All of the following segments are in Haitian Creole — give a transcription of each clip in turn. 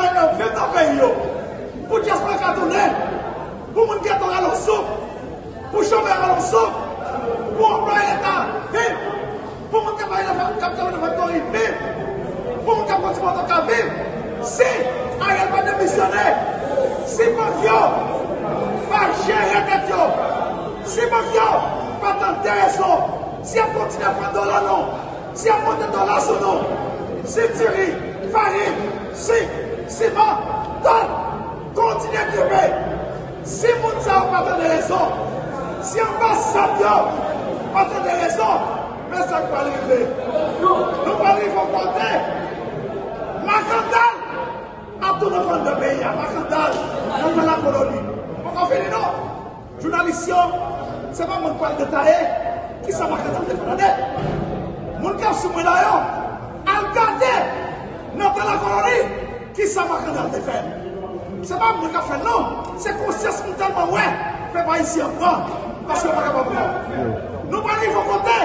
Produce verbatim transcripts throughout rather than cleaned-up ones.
Yo viv nan peyi yo. Pou dyaspora ka tounen. Pou moun ki ap rale yon souf. Pou chomè rale yon souf. Pou anplwaye leta viv. Pou moun k ap travay nan fa-, k ap travay nan faktori viv. Pou moun k ap kondui moto ka viv. Si Ariel pa demisyone, si bank yo pa jere dèt yo, si bank yo pa tande rezon, si y ap kontinye pran dola nou, si y ap monte dola sou nou, si diri, farin, sik, siman, tòl kontinye gripe, si moun sa yo pa tande rezon, si anbasad yo pa tande rezon, men sa k pral rive. Nou pral rive yon kote, makandal ap tounen anndan peyi a, makandal nan, nan lakoloni. Poko fini non. Jounalis yo, se pa mwen k pral detaye kisa makandal te fè tande. Moun k ap sou mwen la yo, al gade nan tan lakoloni kisa makandal te fè. Se pa mwen k ap fè l non, se konsyans m tèlman wè pèp ayisyen an pran, paske yo pa kapab pran. Nou pral rive yon kote,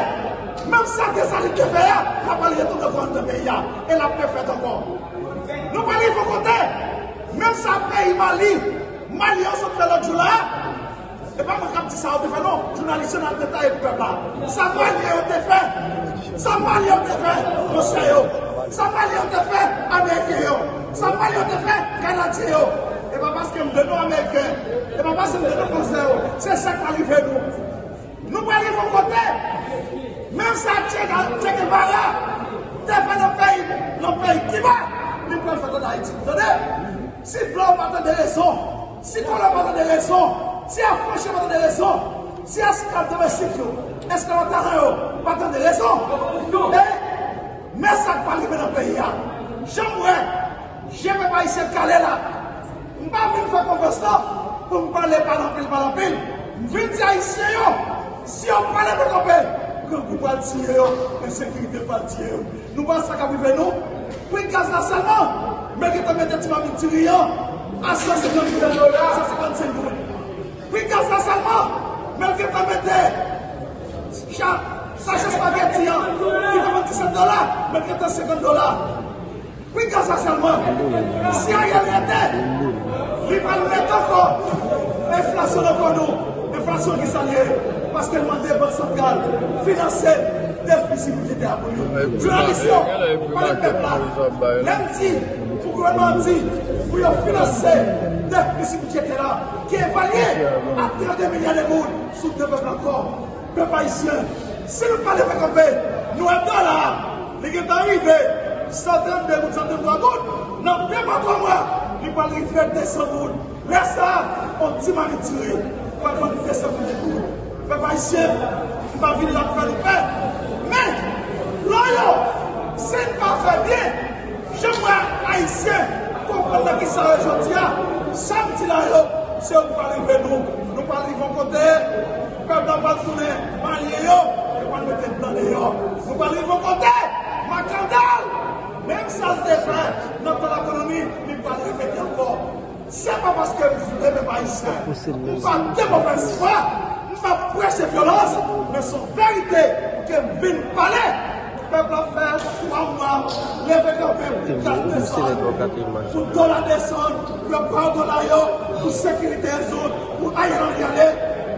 menm sa Desalin te fè a, l ap al retounen ankò anndan peyi a, e l ap refèt ankò. Nou pral rive yon kote, menm sa peyi Mali, Mali yo sot fè lòt jou la, e pa mwen k ap di sa yo te fè non, jounalis yo n ap detaye pou pèp la. Sa Malyen yo te fè, sa Malyen yo te fè, monchè yo, sa Malyen yo te fè, Ameriken yo, sa Malyen yo te fè, Kanadyen yo. E pa paske m vle non Ameriken, e pa paske m vle non Fransè yo, se sa k pral rive nou. Nou pral rive yon kote, menm sa Che Ga-, Che Guevara te fè nan peyi, nan peyi Kiba, li pral fèt ann Ayiti. Tande, si blan pa tande rezon, si kolon pa tande rezon, si afranchi pa tande rezon, si esklav domestik yo, esklav an talan yo pa tande rezon, e men sa k pral rive nan peyi a. Jan m wè je pèp ayisyen kale la, m pa vin fè konferans lan pou m pale, pale anpil, pale anpil. M vin di Ayisyen yo, si yo pa leve kanpe, grangou pral tiye yo, ensekirite pral tiye yo. Nou pa wè sa k ap rive nou? Pri gaz la sèlman, men gentan mete ti mamit diri an a san senkant goud, san senkannsenk goud. Pri gaz la sèlman, men l gentan mete cha-, sachè espageti an, ki te vann disèt dola, men l gentan senkant dola. Pri gaz la sèlman, si Ariel rete, li pral mete ankò enflasyon nan kò nou. Enflasyon ki sa l ye? Paske l mande Bank Santral finanse defisi bidjetè a pou li. Jounalis yo, pale pèp la, lè m di, pou gouvènman an di, pou yo finanse defisi bidjetè la, ki evalye a trannde milya de goud sou de pèp la ankò. Pèp ayisyen, si nou pa leve kanpe, nou wè dola a, li gentan rive san trannde goud, san tranntwa goud, nan menm mwa twa mwa, li pral rive de san goud. Lè sa a, yon ti mamit diri pral vann de san goud. Pèp ayisyen, m pa vin la pou fè nou pè, men, lò yo, si n pa fè byen, jan m wè Ayisyen konprann nan kisa yo jodi a, sa m di la yo, se yo k pral rive nou. Nou pral rive yon kote, pèp la pral tounen Malyen yo, yo pral mete blan deyò. Nou pral rive yon kote, makandal, menm sa l te fè nan tan lakoloni, li pral repete ankò. Se pa paske m vle pèp ayisyen, m pa de movèz fwa, m pa preche vyolans, men se yon verite ke m vin pale. Pèp la fè twa mwa, leve kanpe pou gaz desann, pou dola desann, pou yo pa dola yo, pou sekirite rezoud, pou Ariel Henry ale.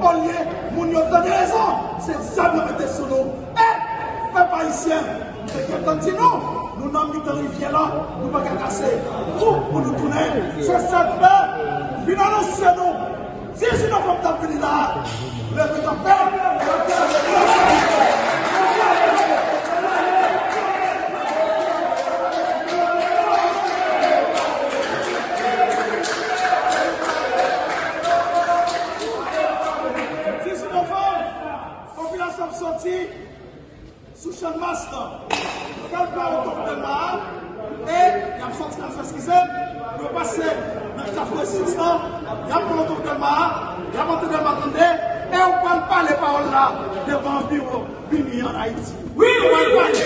Olye moun yo tande rezon, se zam yo mete sou nou. E pèp ayisyen, m te gentan di nou, nou nan mitan rivyè la, nou pa ka kase kou pou nou tounen. Se sa k fè, vin anonse nou, dizuit novanm k ap vini la, leve kanpe, dizuit novanm, popilasyon ap soti sou Channmas lan. Yo pral pare Oto Fidèl Mara, e y ap soti nan, eskize m, pou yo pase nan Kafou Rezistans lan, y ap pran Oto Fidèl Mara, y ap antre Dèlma trannde, e yo pral pale pawòl la devan biwo BINUH an Ayiti. Wi, yo pral pale.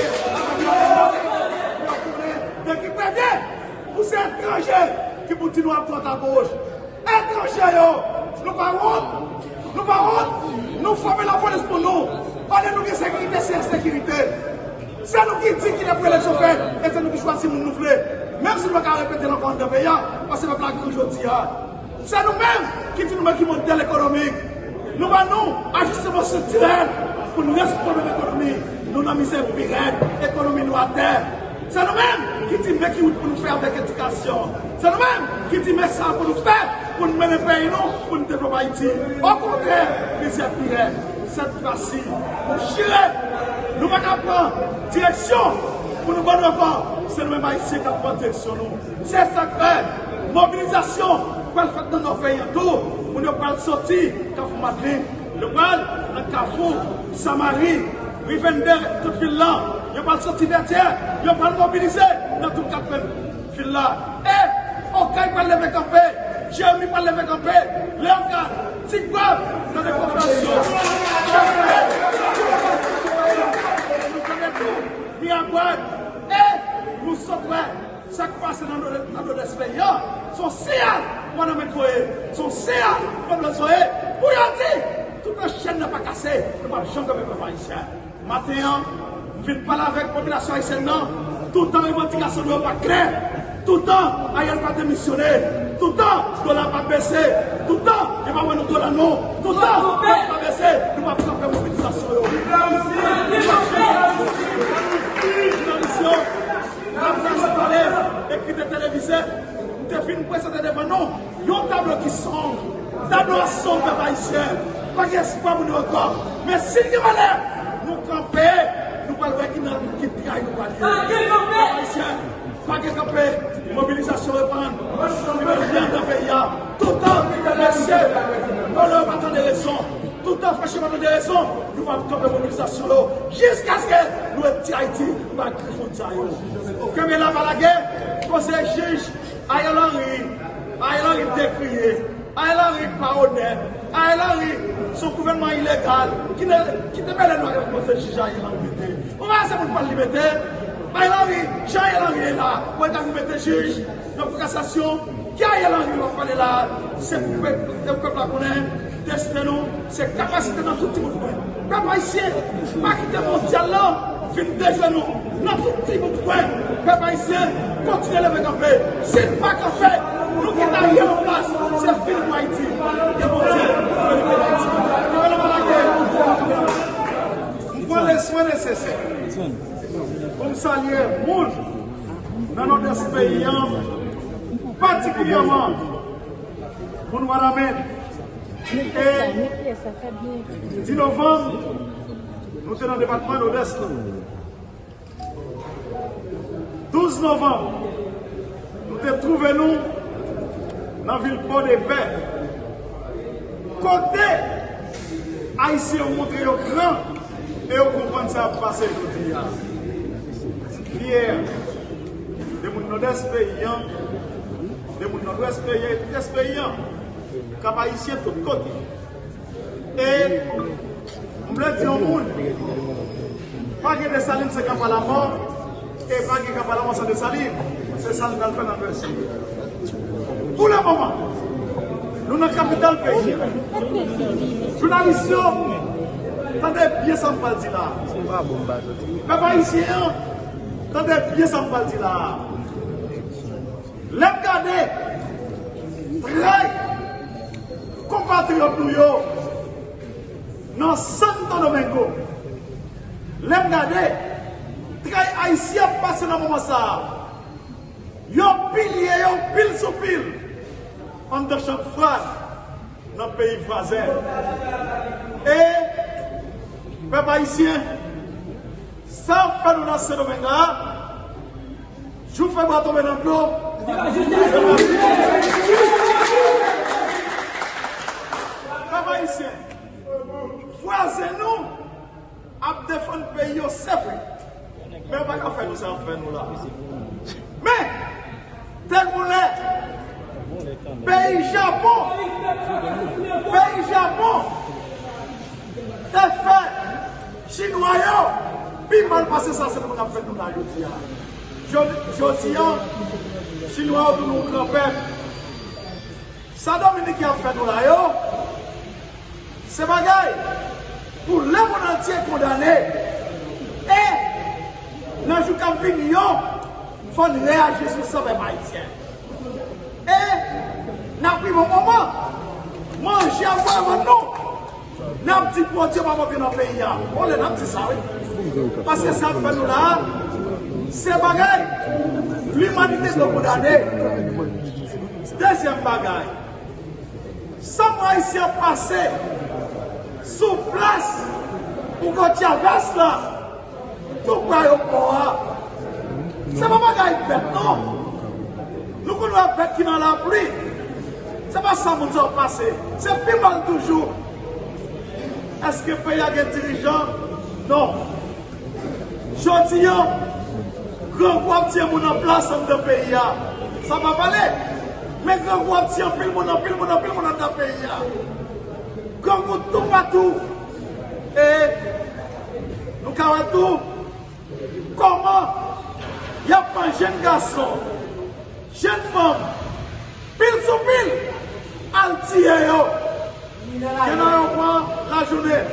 Yo konnen de ki premye, pou se etranje ki pou di nou ap dwat a goch. Etranje yo, nou pa wont, nou pa wont, nou fòme lapolis pou nou. Olye nou gen sekirite, se ensekirite. Se nou ki di kilè pou eleksyon fèt, e se nou ki chwazi moun nou vle. Menm si nou pa ka repete l ankò anndan peyi a, paske pèp la gran jodi a. Se nou menm ki di nou menm ki modèl ekonomik. Nou ba nou ajisteman estriktirèl pou n restrikte ekonomi. Nou nan mizè pi rèd, ekonomi nou atè. Se nou menm ki di men ki wout pou nou fè avèk edikasyon. Se nou menm ki di men sa pou nou fè pou n mennen peyi nou, pou n devlope Ayiti. Okontrè, mizè pi rèd. Sèt fwa si, nou chire. Nou pa ka pran direksyon pou nou ban nou ankò. Se nou menm Ayisyen k ap pran direksyon nou. Se sa k fè mobilizasyon pral fèt nan nò peyi an tou. Moun yo pral soti Kafou Madlin, yo pral nan Kafou Samari, Rivendè, tout vil lan. Yo pral soti Vètyè, yo pral mobilize nan tout kat pen vil la. E Okay pral leve kanpe, Jeremi pral leve kanpe, Leyogàn, Ti Gwav, nan de popilasyon. Nou tande tou, Miragwàn, e nou sot wè sa k pase nan Nòdès peyi an. Se yon siyal gouvenman voye, se yon siyal pèp la voye pou yo di tout nan chèn nan pa kase, nou p ap janm kanpe pèp ayisyen. Maten an, m vin pale avèk popilasyon ayisyèn nan. Toutan revandikasyon nou yo pa klè, toutan Ariel pa demisyone, toutan dola pa bese, toutan yo pa ban nou dola non, toutan gaz pa bese, nou p ap kanpe mobilizasyon yo. Jounalis yo, nan plas pale e ki te televize, m te vin prezante devan nou yon tablo ki sonb. Tablo a sonb, pèp ayisyen. Pa gen espwa pou nou ankò. Men si n gen valè, nou kanpe, nou pral wè ki nan ki tray nou pral ye. Pèp ayisyen, pa gen kanpe. Mobilizasyon reprann. Chanjman vini nan peyi a. Toutan mesye Polo pa tande rezon, toutan Fache pa tande rezon, nou p ap kanpe mobilizasyon yo jiskaske nou retire Ayiti anba gri fwontyè yo. Kenbe la, pa lage. Koze jij Ariel Henry, Ariel Henry dekriye, Ariel Henry pa onèt, Ariel Henry se yon gouvènman ilegal ki te, ki te mele nou avèk koze jij Ariel Henry mete. Ou pa se moun pral li mete. Ariel Henry, jan Ariel Henry ye la, ou wè ta nou mete jij nan kou kasasyon. Ki Ariel Henry w ap pale la a? Se pou pèp, se pou pèp la konnen desten nou, se kapasite nan tout ti bout kwen. Pèp ayisyen, pa kite mondyal lan vin dejwe nou nan tout ti bout kwen. Pèp ayisyen, kontinye leve kanpe. Si n pa kanpe, nou kite Ariel an plas. Se fini pou Ayiti. Ke Bondye beni peyi Dayiti. Ke Bondye beni Ayiti. M pran le swen nesesè pou m salye moun nan Nòdès peyi an, patikilyèman moun Wanament. E dis novanm, nou te nan depatman Nòdès la. Douz novanm, nou te twouve nou nan vil Pòdepè, kote Ayisyen yo montre yo gran e yo konprann sa k ap pase jodi a. M fyè de moun Nòdès peyi an, de moun Nòdwès peyi an, Nòdwès peyi an, Kap Ayisyen tout kote. E m vle di yon moun, pa gen Desalin san Kap a Lamò, e pa gen Kap a Lamò san Desalin. Se sa n pral fè nan Pèsi. Pou le moman, nou nan kapital peyi a. Jounalis yo, tande byen sa m pral di la a. Pèp ayisyen an, tande byen sa m pral di la a. Lè m gade tray konpatriyòt nou yo nan Santo Domingo, lè m gade tray ayisyen ap pase nan moman sa a, yo pilye yo pil sou pil anndan chanm fraz nan peyi vwazen. E pèp ayisyen, sa ap fè nou nan Sendomeng la a, jou fè bwa tonbe nan dlo. Pèp ayisyen, vwazen nou ap defann peyi yo, se vre. Men yo pa ka fè nou sa y ap fè nou la. Men, te gon lè, peyi Japon, peyi Japon te fè Chinwa yo pi mal pase sa se moun ap fè nou la jodi a. Jodi, jodi a, Chinwa yo tounen yon gran pèp. Sa Dominiken ap fè nou la yo, se bagay pou lemonn antye kondane. E nan jou k ap vini yo, m Fò n reyaji sou sa, pèp ayisyen. E n ap rive yon moman, manje ap vwaye vant nou. N ap di Bondye pa monte nan peyi a. Bon, lè n ap di sa, wi. Paske sa ap fè nou la a, se bagay limanite dwe kondane. Dezyèm bagay, sanm ayisyen ap pase sou plas Hugo Chavez la, tou pre ayewopò a. Se pa bagay bèt, non. Nou konn wè bèt ki nan lapli. Se pa sa moun sa yo pase. Se pi mal toujou. Èske peyi a gen dirijan? Non. Jodi a, grangou ap tiye moun anpil anndan peyi a. Sa pa pale. Men grangou ap tiye anpil moun, anpil moun, anpil moun anndan peyi a. Grangou toupatou. E nou ka wè tou kòman y ap pran jèn gason, jèn fanm, pil sou pil, al tiye yo. Gen nan yo pran lajounen,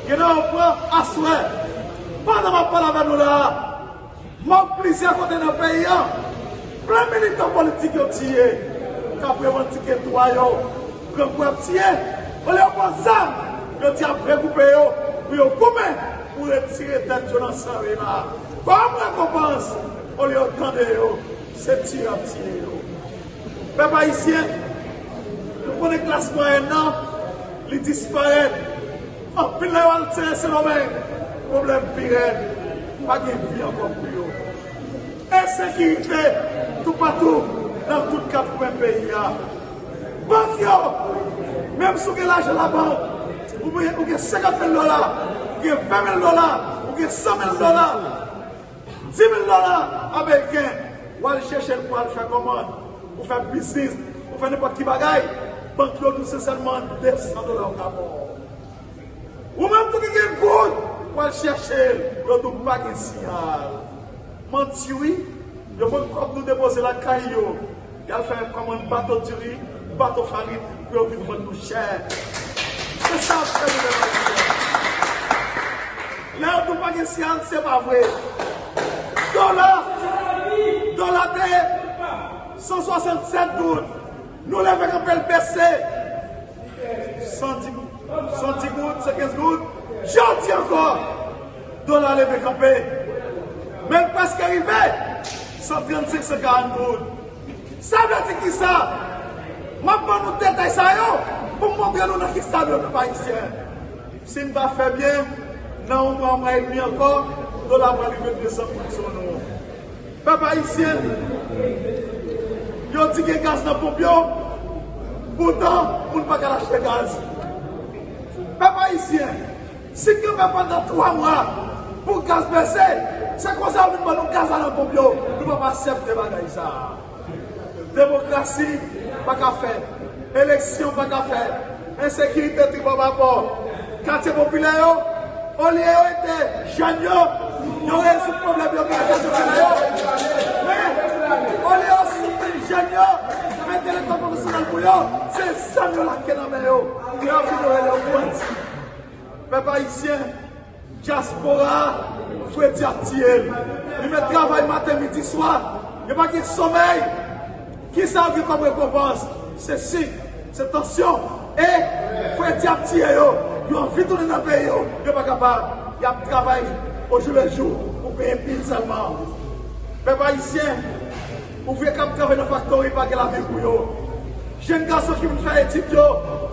gen nan yo pran aswè. Pandan m ap pale avè nou la a, m wè plizyè kote nan peyi a, plen militan politik yo tiye, k ap revandike dwa yo. Grangou ap tiye, olye yo pran zam, yo di ap regwoupe yo pou yo goumen pou retire tèt yo nan san yo ye la a. Kòm rekonpans, olye yo tande yo, se tiye y ap tiye yo. Pèp ayisyen, nou konnen klas mwayèn nan, li disparèt. Anpil nan yo al sere Sendomeng, pwoblèm pi rèd, pa gen vi ankò pou yo. Ensekirite toupatou nan tout kat kwen peyi a. Bank yo, menm si w gen lajan labank, ou gen, ou gen senkant mil dola, ou gen ven mil dola, ou gen san mil dola, di mil dola ameriken, w al chèche l pou al fè kòmann, pou fè biznis, pou fè nenpòt ki bagay, bank yo di w se sèlman de san dola yo ka ba w. Ou menm tou ki gen goud, w al chèche l, yo di w pa gen siyal. Manti wi, yo pran kòb nou depoze lakay yo, y al fè kòmann bato diri, bato farin, pou yo vin vann nou chè. Se sa ap fè nou menm ayisyen. Lè yo di w pa gen siyal, se pa vre. Dola, dola te san swasannsèt goud. Nou leve kanpe l bese. San di goud, san di goud, san kenz goud. Jodi ankò, dola leve kanpe. Men l prèske rive san trannsenk, san karant goud. Sa vle di kisa? M ap ban nou detay sa yo pou m montre nou nan ki sa nou ye, pèp ayisyen. Si n pa fè byen, nan yon mwa, yon mwa edmi ankò, dola pral rive de san goud sou nou. Pèp ayisyen, yo di gen gaz nan ponp yo, poutan moun pa ka al achte gaz. Pèp ayisyen, si n kanpe pandan twa mwa pou gaz bese, se konsa yo vin ban nou gaz la nan ponp yo, nou p ap aksepte bagay sa a. Demokrasi pa ka fèt. Eleksyon pa ka fèt. Ensekirite tribò babò. Katye popilè yo, olye yo ede jèn yo, yo rezoud pwoblèm yo gen nan katye popilè yo. Men, olye yo soutni jèn yo, mete lekòl pwofesyonèl pou yo, se zam yo lage nan men yo. Yo vin rele yo bandi. Pèp ayisyen, dyaspora a, fredi ap tiye l. Li mèt travay maten, midi, swa. Yo pa gen somèy. Kisa yo gen kòm rekonpans? Se sik, se tansyon. E fredi ap tiye yo. Yo anvi tounen nan peyi yo. Yo pa kapab. Y ap travay ojou le jou pou peye bil sèlman. Pèp ayisyen, ouvriye k ap travay nan faktori pa gen lavi pou yo. Jèn gason ki vin fè etid yo,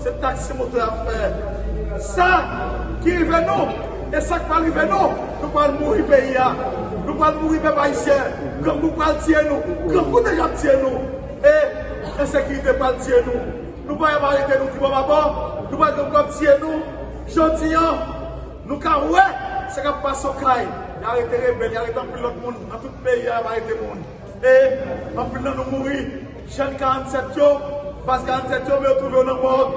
se taksi moto y ap fè. Sa ki rive nou, e sa k pral rive nou, nou pral mouri peyi a. Nou pral mouri pèp ayisyen. Grangou pral tiye nou. Grangou deja ap tiye nou. E ensekirite pral tiye nou. Nou pa y ap arete nou tribò babò. Nou pral grangou ap tiye nou. Jodi a, nou ka wè sa k ap pase Okay. Y arete rebèl, y arete anpil lòt moun nan tout peyi a, y ap arete moun. E anpil nan nou mouri. Jèn karannsèt yo, baz karannsèt yo, men yo twouve yo nan mòg.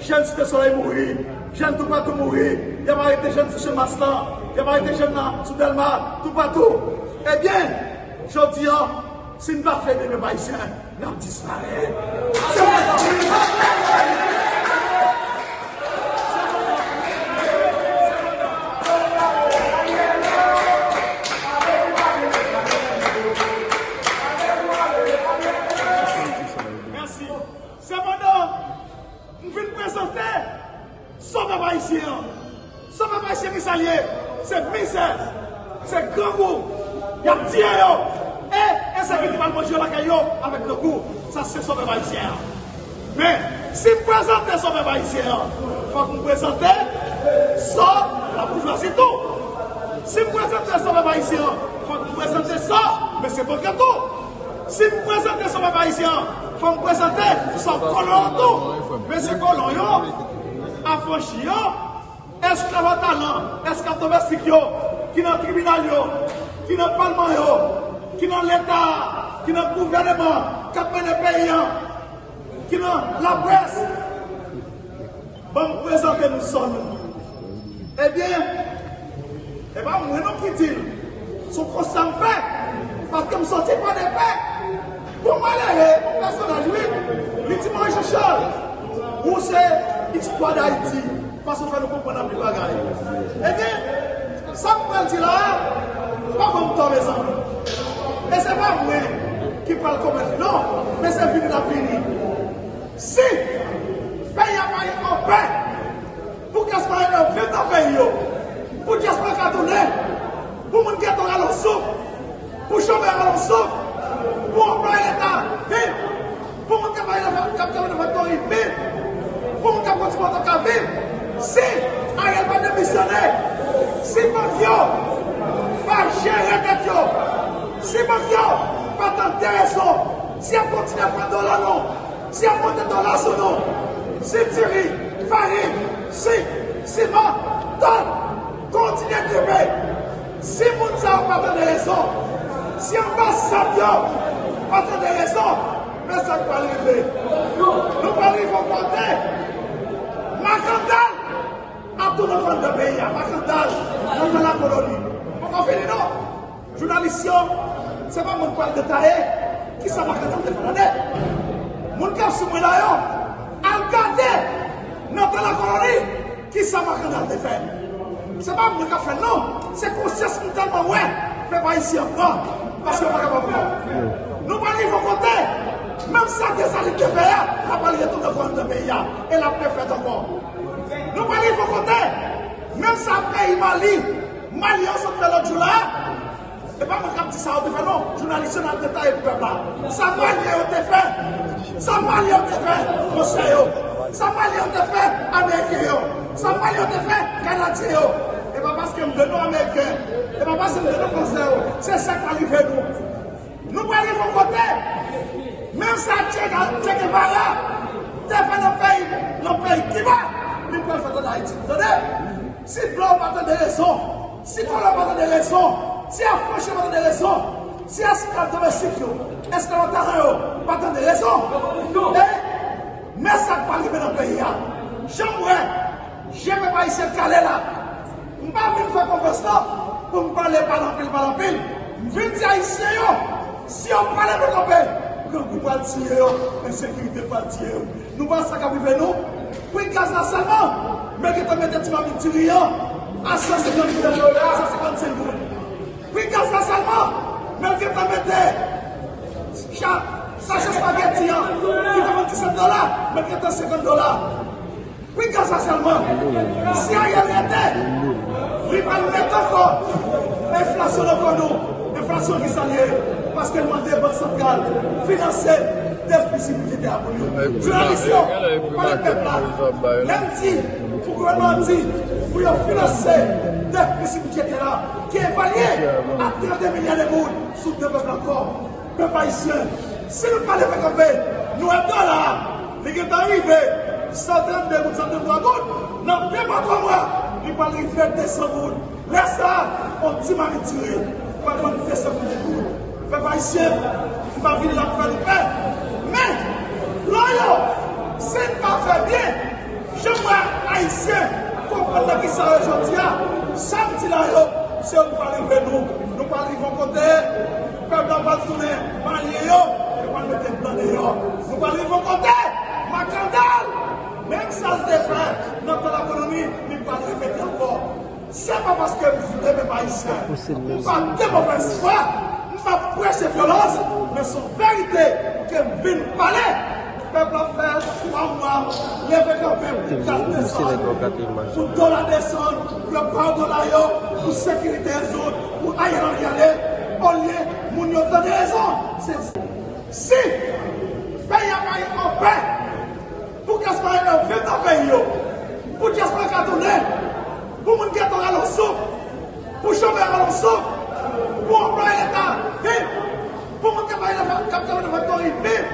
Jèn Site Solèy mouri. Jèn toupatou mouri. Y ap arete jèn sou Channmas lan. Y ap arete jèn nan sou Dèlma. Toupatou. Ebyen, jodi a, si n pa fè byen, pèp ayisyen, n ap disparèt. Ayisyen an. San pèp ayisyen ki sa l ye? Se mizè, se grangou. Y ap tiye yo. E ensekirite pral manje yo lakay yo avèk grangou. Sa se san pèp ayisyen an. Men, si m prezante san pèp ayisyen an, fòk m prezante san laboujwazi tou. Si m prezante san pèp ayisyen an, fòk m prezante san mesye bankè tou. Si m prezante san pèp ayisyen an, fòk m prezante san kolon an tou. Mesye kolon yo, afranchi yo, esklav a talan, esklav domestik yo, ki nan tribinal yo, ki nan palman yo, ki nan leta, ki nan gouvèneman, k ap mennen peyi an, ki nan laprès. Ban m prezante nou san nou. Ebyen, e pa mwen non ki di l. Se yon konsta m fè. Paske m soti Pòdepè. Pou malere, pou pèsonaj, wi. Li di mwen, Jean Charles, ou se istwa Dayiti. Paske w fè nou konprann anpil bagay. Ebyen, sa m pral di la a, pa ban m tò, mezanmi. E se pa mwen ki pral komèt li, non, men se vini l ap vini. Si peyi a pa gen anpè, pou klas parèy yo viv nan peyi yo, pou dyaspora ka tounen, pou moun geto rale yon souf, pou chomè rale yon souf, pou anplwaye leta viv, pou moun k ap travay nan fa-, k ap travay nan faktori viv, pou moun k ap kondui moto ka viv. Si Ariel pa demisyone, si bank yo pa jere dèt yo, si bank yo pa tande rezon, si y ap kontinye pran dola nou, si y ap monte dola sou nou, si diri, farin, sik, siman, tòl kontinye gripe, si moun sa yo pa tande rezon, si anbasad yo pa tande rezon, men sa k pral rive. Nou pral rive yon kote, makandal ap tounen anndan peyi a, makandal nan tan lakoloni. Poko fini non. Jounalis yo, se pa mwen k pral detaye kisa makandal te fè tande. Moun k ap swiv mwen la yo, al gade nan tan lakoloni kisa makandal te fè. Se pa mwen k ap fè l non, se konsyans m tèlman wè pèp ayisyen an pran, paske yo pa kapab pran. Nou pral rive yon kote, menm sa Desalin te fè a, l ap al retounen ankò anndan peyi a, e l ap refèt ankò. Nou pral rive yon kote, menm sa peyi Mali, Mali yo sot fè lòt jou la a, e pa mwen k ap di sa yo te fè non, jounalis yo n ap detaye pou pèp la. Sa Malyen yo te fè, sa Malyen yo te fè, fransè yo, sa Malyen yo te fè, ameriken yo, sa Malyen yo te fè, kanadyen yo. E pa paske m vle non ameriken, e pa paske m vle non fransè yo, se sa k pral rive nou. Nou pral rive yon kote, menm sa Che Ga-, Che Guevara te fè nan peyi, nan peyi Kiba, li pral fè ann Ayiti. Tande? Si blan pa tande rezon, si kolon pa tande rezon, si afranchi pa tande rezon, si esklav domestik yo, esklav a talan yo pa tande rezon, e men sa k pral rive nan peyi a. Jan m wè je pèp ayisyen kale la, m pa vin fè konferans lan pou m pale, pale anpil, pale anpil. M vin di ayisyen yo, si yo pa leve kanpe, grangou pral tiye yo, ensekirite pral tiye yo. Nou wè sa k ap rive nou? Pri gaz la sèlman, men gentan mete ti mamit diri an a san senkant goud, san senkannsenk goud. Pri gaz la sèlman, men gentan mete cha-, sachè espageti an, ki te vann disèt dola, men gentan senkant dola. Pri gaz la sèlman. Si Ariel rete, li pral mete ankò enflasyon nan kò nou. Enflasyon ki sa l ye? Paske l mande Bank Santral finanse defisi bidjetè a pou li. Jounalis yo, pale pèp la. Lè m di pou gouvènman an di pou yo finanse defisi bidjetè a, ki evalye a trannde milya de goud, soutnen pèp la ankò. Pèp ayisyen, si nou pa leve kanpe, nou wè dola a, li gentan rive san trannde goud, san tranntwa goud, nan de mwa, twa mwa, li pral rive de san goud. Lè sa a, yon ti mamit diri pral vann de san goud. Pèp ayisyen, m pa vin la pou fè nou pè, men, plan yo, si n pa fè byen, jan m wè ayisyen konprann nan kisa yo jodi a, sa m di la yo, se yo k pral rive nou. Nou pral rive yon kote, pèp la pral tounen malyen yo, yo pral mete blan deyò. Nou pral rive yon kote, makandal, menm sa l te fè nan tan lakoloni, li pral repete ankò. Se pa paske m vle pèp ayisyen, m pa de movèz fwa, m pa preche vyolans, men se yon verite ke m vin pale. Pèp la fè twa mwa leve kanpe pou gaz desann, pou dola desann, pou yo pa yo dola yo, pou sekirite rezoud, pou Ariel Henry ale, olye moun yo tande rezon. Se si peyi a pa anpè, pou dyaspora yo viv nan peyi yo, pou dyaspora ka tounen, pou moun geto rale yon souf, pou chomè rale yon souf, pou anplwaye leta viv, pou moun k ap travay nan fa-, k ap travay nan faktori viv,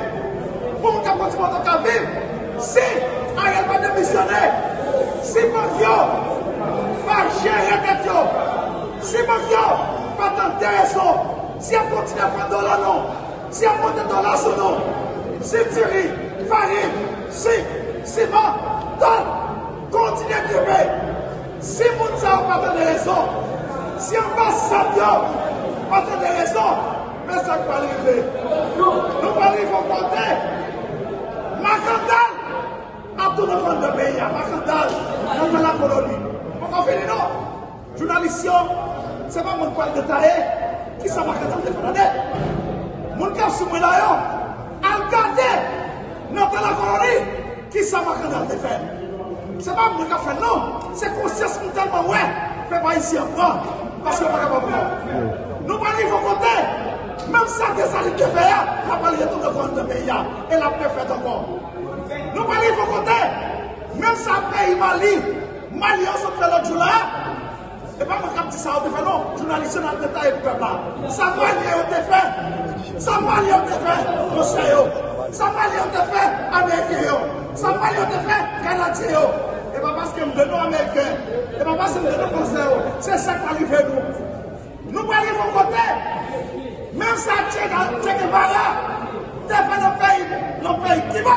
pou moun k ap konstwi moto ka viv. Si Ariel pa demisyone, si bank yo pa jere tèt yo, si bank yo pa tande rezon, si y ap kontinye pran dola nou, si y ap monte dola sou nou, si diri, farin, sik, siman, tòl kontinye gripe, si moun sa yo pa tande rezon, si anbasad yo pa tande rezon, men sa k pral rive. Nou pral rive yon kote, makandal ap tounen anndan peyi a, makandal nan tan lakoloni. Poko fini non. Jounalis yo, se pa mwen k pral detaye kisa makandal te fè, tande. Moun k ap swiv mwen la yo, al gade nan tan lakoloni kisa makandal te fè. Se pa mwen k ap fè l non, se konsyans m tèlman wè pèp ayisyen an pran, paske yo pa kapab pran. Nou pral rive yon kote, menm sa Desalin te fè a, l ap al retounen ankò anndan peyi a, e l ap refèt ankò. Nou pral rive yon kote, menm sa peyi Mali, Mali yo sot fè lòt jou la, e pa mwen k ap di sa yo te fè non, jounalis yo n ap detaye pou pèp la. Sa Malyen yo te fè, sa Malyen yo te fè, monchè yo, sa Malyen yo te fè, Ameriken yo, sa Malyen yo te fè, Kanadyen yo. E pa paske m vle non Ameriken, e pa paske m vle non Fransè yo, se sa k pral rive nou. Nou pral rive yon kote, menm sa Che Ga-, Che Guevara te fè nan peyi, nan peyi Kiba,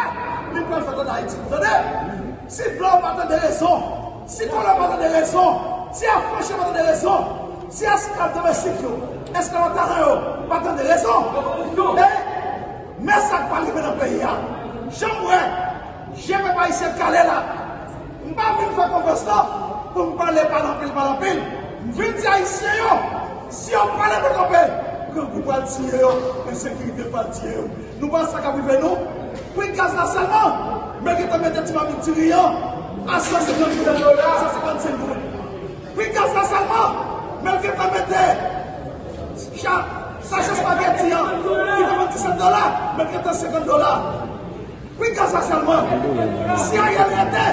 li pral fè ann Ayiti. Tande, si blan pa tande rezon, si kolon pa tande rezon, si afranchi pa tande rezon, si esklav domestik yo, esklav an taran yo pa tande rezon, e men sa k pral rive nan peyi a. Jan m wè je pèp ayisyen kale la, m pa vin fè konferans lan pou m pale, pale anpil, pale anpil. M vin di ayisyen yo, si yo pa leve kanpe, grangou pral tiye yo, ensekirite pral tiye yo. Nou pa wè sa k ap rive nou? Pri gaz la sèlman, men gentan mete ti mamit diri an a san senkant goud, san senkannsenk goud. Pri gaz la sèlman, men gentan mete cha-, sachè espageti an, ki te vann disèt dola, men gentan senkant dola. Pri gaz la sèlman. Si Ariel rete,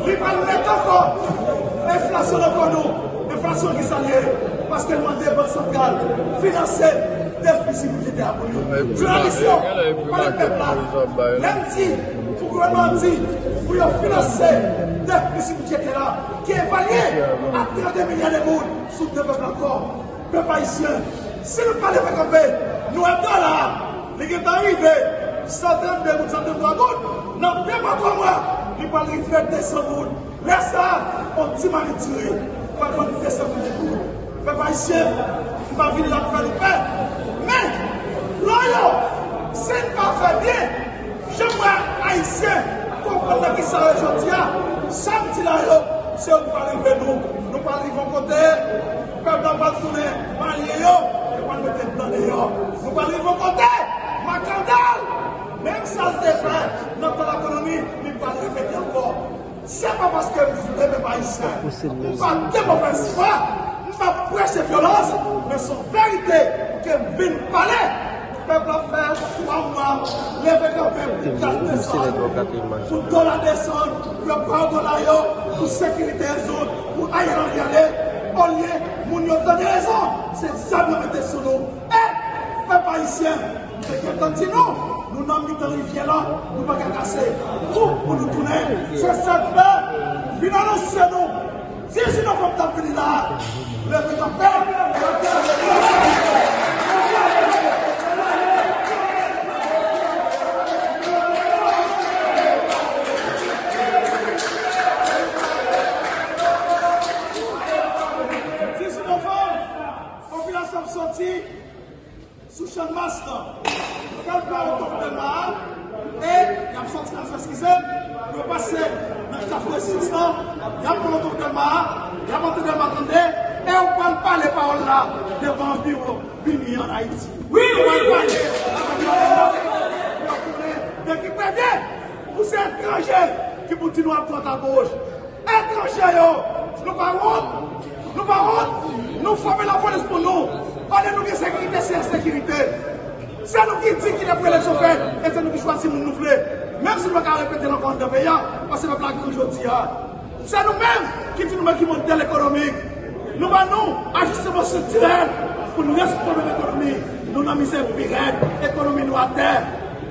li pral mete ankò enflasyon nan kò nou. Enflasyon ki sa l ye? Paske l mande Bank Santral finanse defisi bidjetè a pou li. Jounalis yo, pale pèp la, lè m di, pou gouvènman an di, pou yo finanse defisi bidjetè la, ki evalye a trannde milya de goud sou de pèp la ankò. Pèp ayisyen, si nou pa leve kanpe, nou wè dola a, li gentan rive san trannde goud, san tranntwa goud. Nan de mwa, twa mwa, li pral rive de san goud. Lè sa a, yon ti mamit diri pral vann de san goud. Pèp ayisyen, m pa vin la pou fè nou pè. Men, plan yo, si n pa fè byen, jan m wè ayisyen konprann nan kisa yo jodi a, sa m di la yo, se yo k pral rive nou. Nou pral rive yon kote, pèp la pral tounen Malyen yo, yo pral mete blan deyò. Nou pral rive yon kote, makandal, menm sa l te fè nan tan lakoloni, li pral repete ankò. Se pa paske m vle pèp ayisyen, m pa de movèz fwa, m pa preche vyolans, men se yon verite ke m vin pale. Pèp la fè twa mwa leve kanpe pou gaz desann, pou dola desann, pou yo pa yo dola yo, pou sekirite rezoud, pou Ariel Henry ale, olye moun yo tande rezon, se zam yo mete sou nou. E, pèp ayisyen, m te gentan di nou, nou nan mitan rivyè la, nou pa ka kase. Kou pou nou tounen, se sa k fè, vin anonse nou, dizuit novanm t ap vini la, leve kanpe. Dizuit novanm, popilasyon ap soti sou Channmas lan. Yo pral pran wout Oktèl Mara, e y ap soti nan, eskize m, pou yo pase nan Kafou Rezistans lan, y ap pran wout Oktèl Mara, y ap antre nan Matande, e yo pral pale pawòl la devan biwo BINUH an Ayiti. Wi, yo pral pale, yo pral pale, yo konnen Nèg ki premye pou se etranje ki pou di nou ap dwat a goch. Etranje yo, nou pa wont? Nou pa wont? Nou fòme lapolis pou nou. Olye nou gen sekirite, se ensekirite. Se nou ki di kilè pou eleksyon fèt, e se nou ki chwazi moun nou vle. Menm si nou pa ka repete l ankò anndan peyi a, paske pèp la grangou jodi a. Se nou menm ki di nou men ki modèl ekonomik. Nou ban nou ajisteman estriktirèl pou n rezoud pwoblèm ekonomi. Nou nan mizè pi rèd, ekonomi nou atè.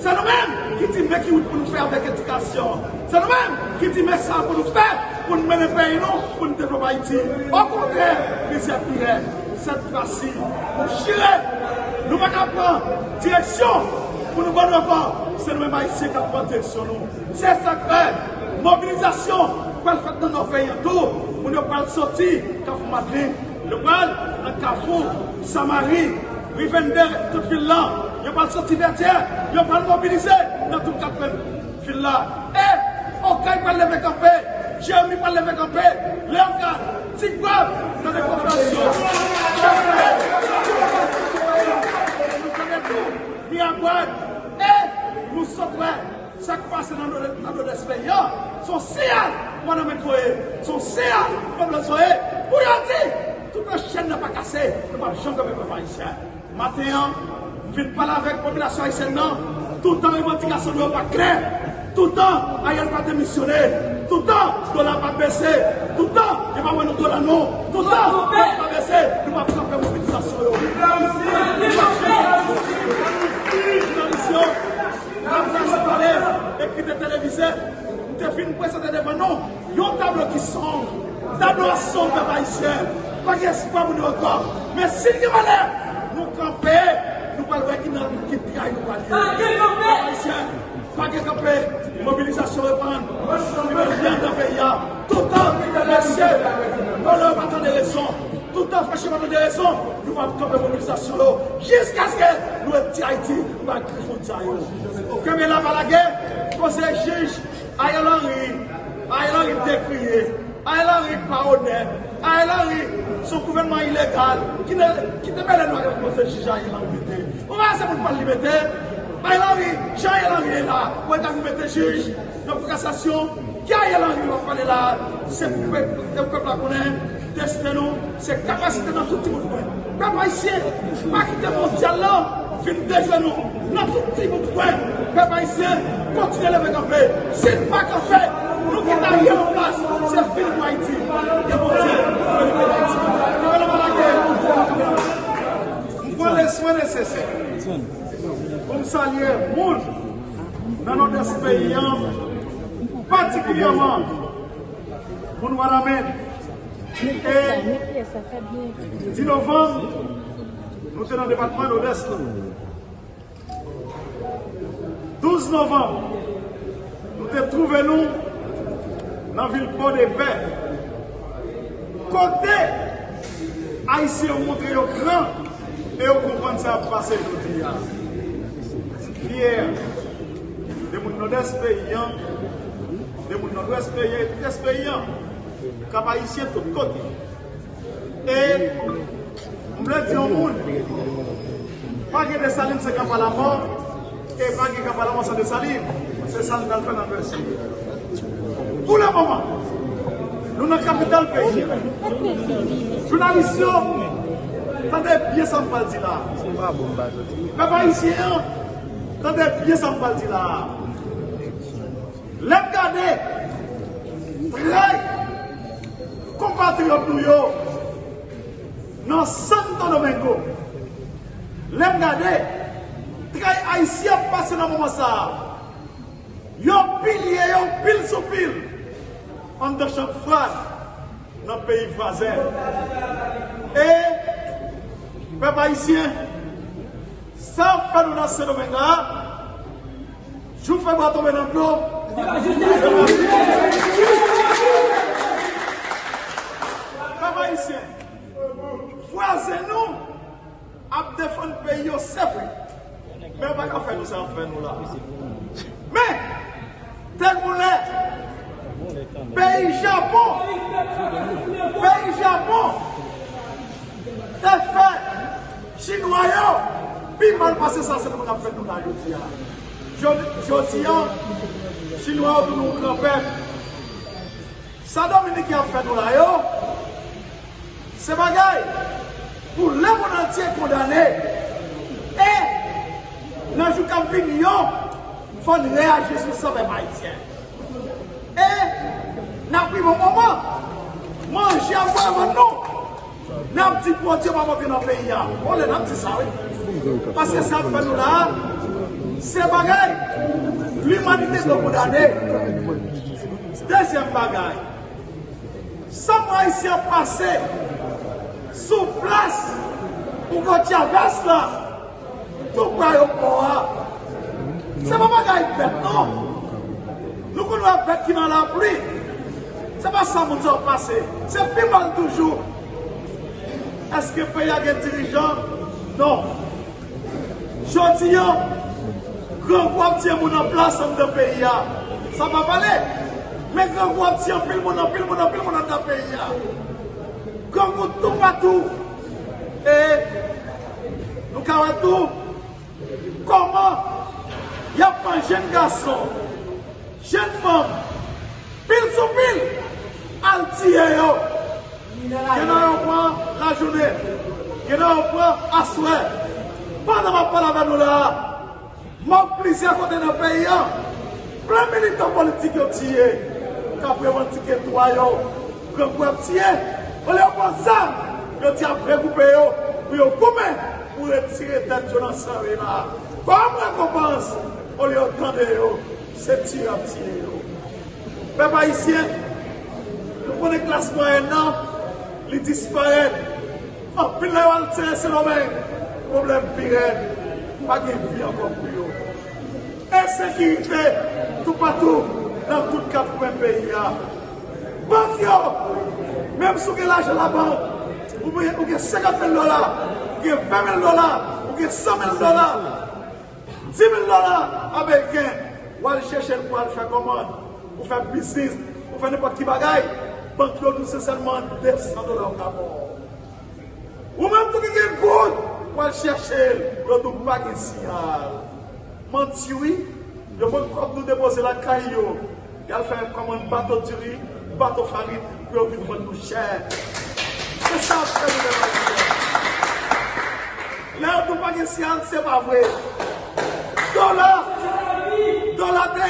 Se nou menm ki di men ki wout pou nou fè avèk edikasyon. Se nou menm ki di men sa pou nou fè pou n mennen peyi nou, pou n devlope Ayiti. Okontrè, mizè pi rèd. Sèt fwa si, nou chire. Nou pa ka pran direksyon pou nou ban nou ankò. Se nou menm Ayisyen k ap pran direksyon nou. Se sa k fè mobilizasyon pral fèt nan nò peyi an tou. Moun yo pral soti Kafou Madlin, yo pral nan Kafou Samari, ri vennde, tout vil lan. Yo pral soti Vètyè, yo pral mobilize nan tout kat ven vil la. E Okay pral leve kanpe, Jeremi pral leve kanpe, Leyogàn, Ti Gwav, nan dekonflasyon. Nou konnen tou, Miragwàn, e nou sot wè sa k pase nan Nòdès, nan Nòdès peyi an. Se yon siyal gouvenman voye, se yon siyal pèp la voye, pou yo di, toutan chèn nan pa kase, nou p ap janm kanpe pèp ayisyen. Maten an, m vin pale avèk popilasyon ayisyèn nan. Toutan revandikasyon nou yo pa klè. Toutan Ariel pa demisyone. Toutan dola pa bese. Toutan yo pa ban nou dola non. Toutan dola pa bese. Nou p ap kanpe mobilizasyon yo. Jounalis yo, laprès pale, ekri te televize. M te vin prezante devan nou yon tablo ki sonb. Tablo a sonb, pèp ayisyen. Pa gen espwa pou nou ankò. Men si n gen valè, nou kanpe, nou pral wè ki nan ki tray nou pral ye. Pèp ayisyen, pa gen kanpe, mobilizasyon reprann. Nou bezwen nan peyi a. Toutan mesye vòlè pa tande rezon, toutan fache pa tande rezon, nou p ap kanpe mobilizasyon yo jiskaske nou retire Ayiti anba grif fwontyè yo. Kenbe la, pa lage, koze jij Ariel Henry, Ariel Henry dekriye, Ariel Henry pa onèt, Ariel Henry se yon gouvènman ilegal ki te, ki te mele nou ak koze jij Ariel Henry mete. Ou pa se moun pa l li mete. Ariel Henry, jan Ariel Henry ye la, ou wè ta vin mete jij nan kou kasasyon. Ki Ariel Henry w ap pale la a? Se pou pèp, se pou pèp la konnen desten nou, se kapasite nan tout ti bout kwen. Pèp ayisyen, pa kite mondyal lan vin dejwe nou nan tout ti bout kwen. Pèp ayisyen, kontinye leve kanpe. Si n pa kanpe, nou kite Ariel an plas. Se fini pou Ayiti. Ke Bondye beni peyi Dayiti. Ke Bondye beni Ayiti. M pran lè swen nesesè pou m salye moun nan Nòdès peyi an, patikilyèman moun Wanament. E dis novanm, nou te nan depatman Nòdès la. Douz novanm, nou te twouve nou nan vil Pòdepè, kote Ayisyen yo montre yo gran e yo konprann sa k ap pase jodi a. M fyè de moun Nòdès peyi an, de moun Nòdwès peyi an, Etrès peyi an, Kap Ayisyen tout kote. E m vle di yon moun, pa gen Desalin san Kap a la mò, e pa gen Kap a la mò san Desalin. Se sa n pral fè nan vèsyon. Pou le moman, nou nan kapital peyi a. Jounalis yo, tande byen sa m pral di la a. Pèp ayisyen an, tande byen sa m pral di la a. Lè m gade tray konpatriyòt nou yo nan Santo Domingo, lè m gade tray ayisyen ap pase nan moman sa a, yo pilye yo pil sou pil anndan chanm fraz nan peyi vwazen. E pèp ayisyen, sa ap fè nou nan Sendomeng la a, jou fè bwa tonbe nan dlo. Pèp ayisyen, vwazen nou ap defann peyi yo, se vre. Men yo pa ka fè nou sa y ap fè nou la. Men, te gon lè, peyi Japon, peyi Japon te fè Chinwa yo pi mal pase sa se nou k ap fè nou la jodi a. Jodi a, Chinwa yo tounen yon gran pèp. Sa Dominiken ap fè nou la yo, se bagay pou lemonn antye kondane. E nan jou k ap vini yo, fò n reyaji sou sa, pèp ayisyen. E n ap rive yon moman, manje ap vwaman nou. N ap di Bondye pa monte nan peyi a. Bon, lè n ap di sa, wi. Paske sa ap fè nou la a, se bagay limanite dwe kondane. Dezyèm bagay, sa mwen ayisyen ap pase sou plas Hugo Chavez la, tou prè ayewopò a. Se pa bagay bèt, non. Nou konn wè bèt ki nan lapli. Se pa sa moun sa yo pase. Se pi mal toujou. Èske peyi a gen dirijan? Non. Jodi a, grangou ap tiye moun an plas anndan peyi a. Sa pa pale. Men grangou ap tiye anpil moun, anpil moun, anpil moun anndan peyi a. Grangou toupatou. E nou ka wè tou kòman y ap pran jèn gason, jèn fanm, pil sou pil, al tiye yo. Gen nan yo pran lajounen, gen nan yo pran aswè. Pandan m ap pale avè nou la a, m ap plizyè kote nan peyi a, plen militan politik yo tiye, k ap revandike dwa yo, grangou ap tiye. Olye yo pran zam, yo di ap regwoupe yo pou yo goumen pou retire tèt yo nan sari la. Kòm rekonpans, olye yo tande yo, se tiye ap tiye yo. Pèp ayisyen, nou konnen klas mwayèn nan, li disparèt. Anpil nan yo al sere Sendomeng, pwoblèm pi rèd, pa gen vi ankò pou yo. Ensekirite toupatou nan tout kat kwen peyi a. Bank yo, menm si w gen lajan labank, ou gen, ou gen senkant mil dola, ou gen ven mil dola, ou gen san mil dola, di mil dola ameriken, w al chèche l pou al fè kòmann, pou fè biznis, pou fè nenpòt ki bagay, bank yo di w se sèlman de san dola yo ka ba w. Ou menm tou ki gen goud, w al chèche l, yo di w pa gen siyal. Manti wi, yo pran kòb nou depoze lakay yo, y al fè kòmann bato diri, bato farin, pou yo vin vann nou chè. Se sa ap fè nou menm ayisyen. Lè yo di w pa gen siyal, se pa vre. Dola, dola te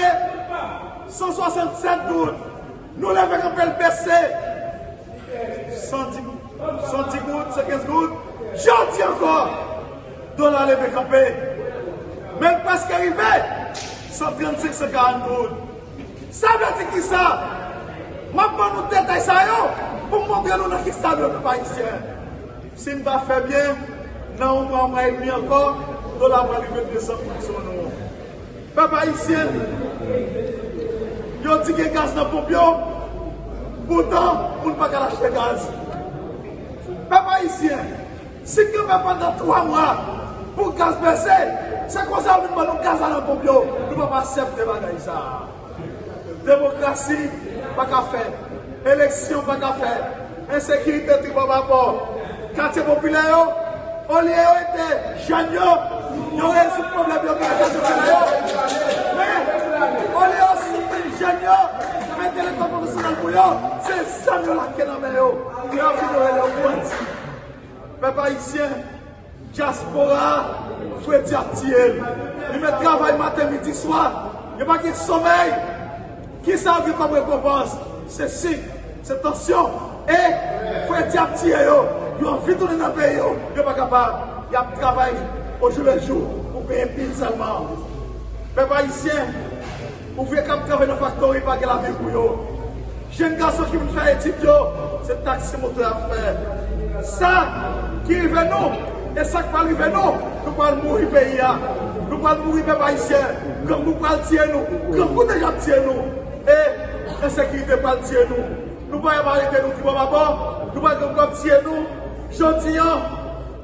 san swasannsèt goud. Nou leve kanpe l bese. San di, san di goud, san kenz goud. Jodi ankò, dola leve kanpe. Men l prèske rive san trannsenk, san karant goud. Sa vle di kisa? M ap ban nou detay sa yo pou m montre nou nan ki sa nou ye, pèp ayisyen. Si n pa fè byen, nan yon mwa, yon mwa edmi ankò, dola pral rive de san goud sou nou. Pèp ayisyen, yo di gen gaz nan ponp yo, poutan moun pa ka al achte gaz. Pèp ayisyen, si kanpe pandan twa mwa pou gaz bese, se konsa yo vin ban nou gaz la nan ponp yo, nou p ap aksepte bagay sa a. Demokrasi pa ka fèt. Eleksyon pa ka fèt. Ensekirite tribò babò. Katye popilè yo, olye yo ede jèn yo, yo rezoud pwoblèm yo gen nan katye popilè yo. Men, olye yo soutni jèn yo, mete lekòl pwofesyonèl pou yo, se zam yo lage nan men yo. Yo ap vin yo rele yo bandi. Pèp ayisyen, dyaspora a, fredi ap tiye l. Li mèt travay maten, midi, swa. Yo pa gen somèy. Kisa yo gen kòm rekonpans? Se sik, se tansyon. E fredi ap tiye yo. Yo anvi tounen nan peyi yo. Yo pa kapab. Y ap travay ojou le jou pou peye bil sèlman. Pèp ayisyen, ouvriye k ap travay nan faktori pa gen lavi pou yo. Jèn gason ki vin fè etid yo, se taksi moto y ap fè. Sa ki rive nou, e sa k pral rive nou, nou pral mouri peyi a. Nou pral mouri pèp ayisyen. Grangou pral tiye nou. Grangou deja ap tiye nou. E ensekirite pral tiye nou. Nou pa y ap arete nou tribò babò. Nou pral gen kòb tiye nou. Jodi a,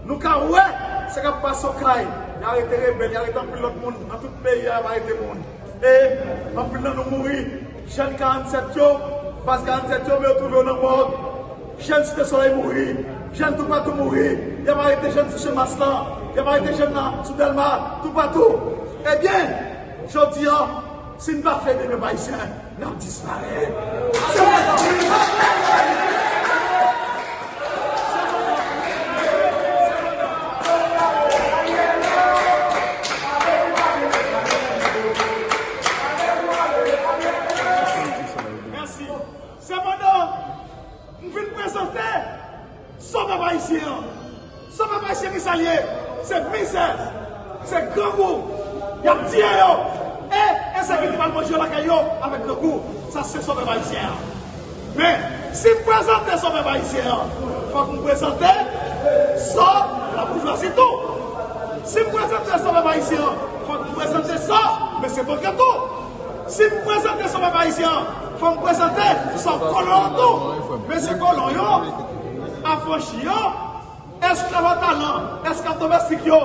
nou ka wè sa k ap pase Okay. Y arete rebèl, y arete anpil lòt moun. Nan tout peyi a, y ap arete moun. E anpil nan nou mouri. Jèn karannsèt yo, baz karannsèt yo, men yo twouve yo nan mòg. Jèn Site Solèy mouri. Jèn toupatou mouri. Y ap arete jèn sou Channmas lan. Y ap arete jèn nan sou Dèlma. Toupatou. Ebyen, Jodi a, si n pa fè de pèp ayisyen, n ap disparèt. Mèsi. Sepandan, m vin prezante Sovè ayisyen an. Sovè ayisyen ki sa l ye? Se mizè, se grangou, y ap tiye yo, e ensekirite pral manje yo lakay yo avèk grangou. Sa se sovè ayisyen an. Men, si m prezante sovè ayisyen an, fòk m prezante sò laboujwazi tou. Si m prezante sovè ayisyen an, fòk m prezante sò mesye bankè tou. Si m prezante sovè ayisyen an, fò m prezante sò kolon an tou. Mesye kolon yo, afranchi yo, esklav a talan, esklav domestik yo,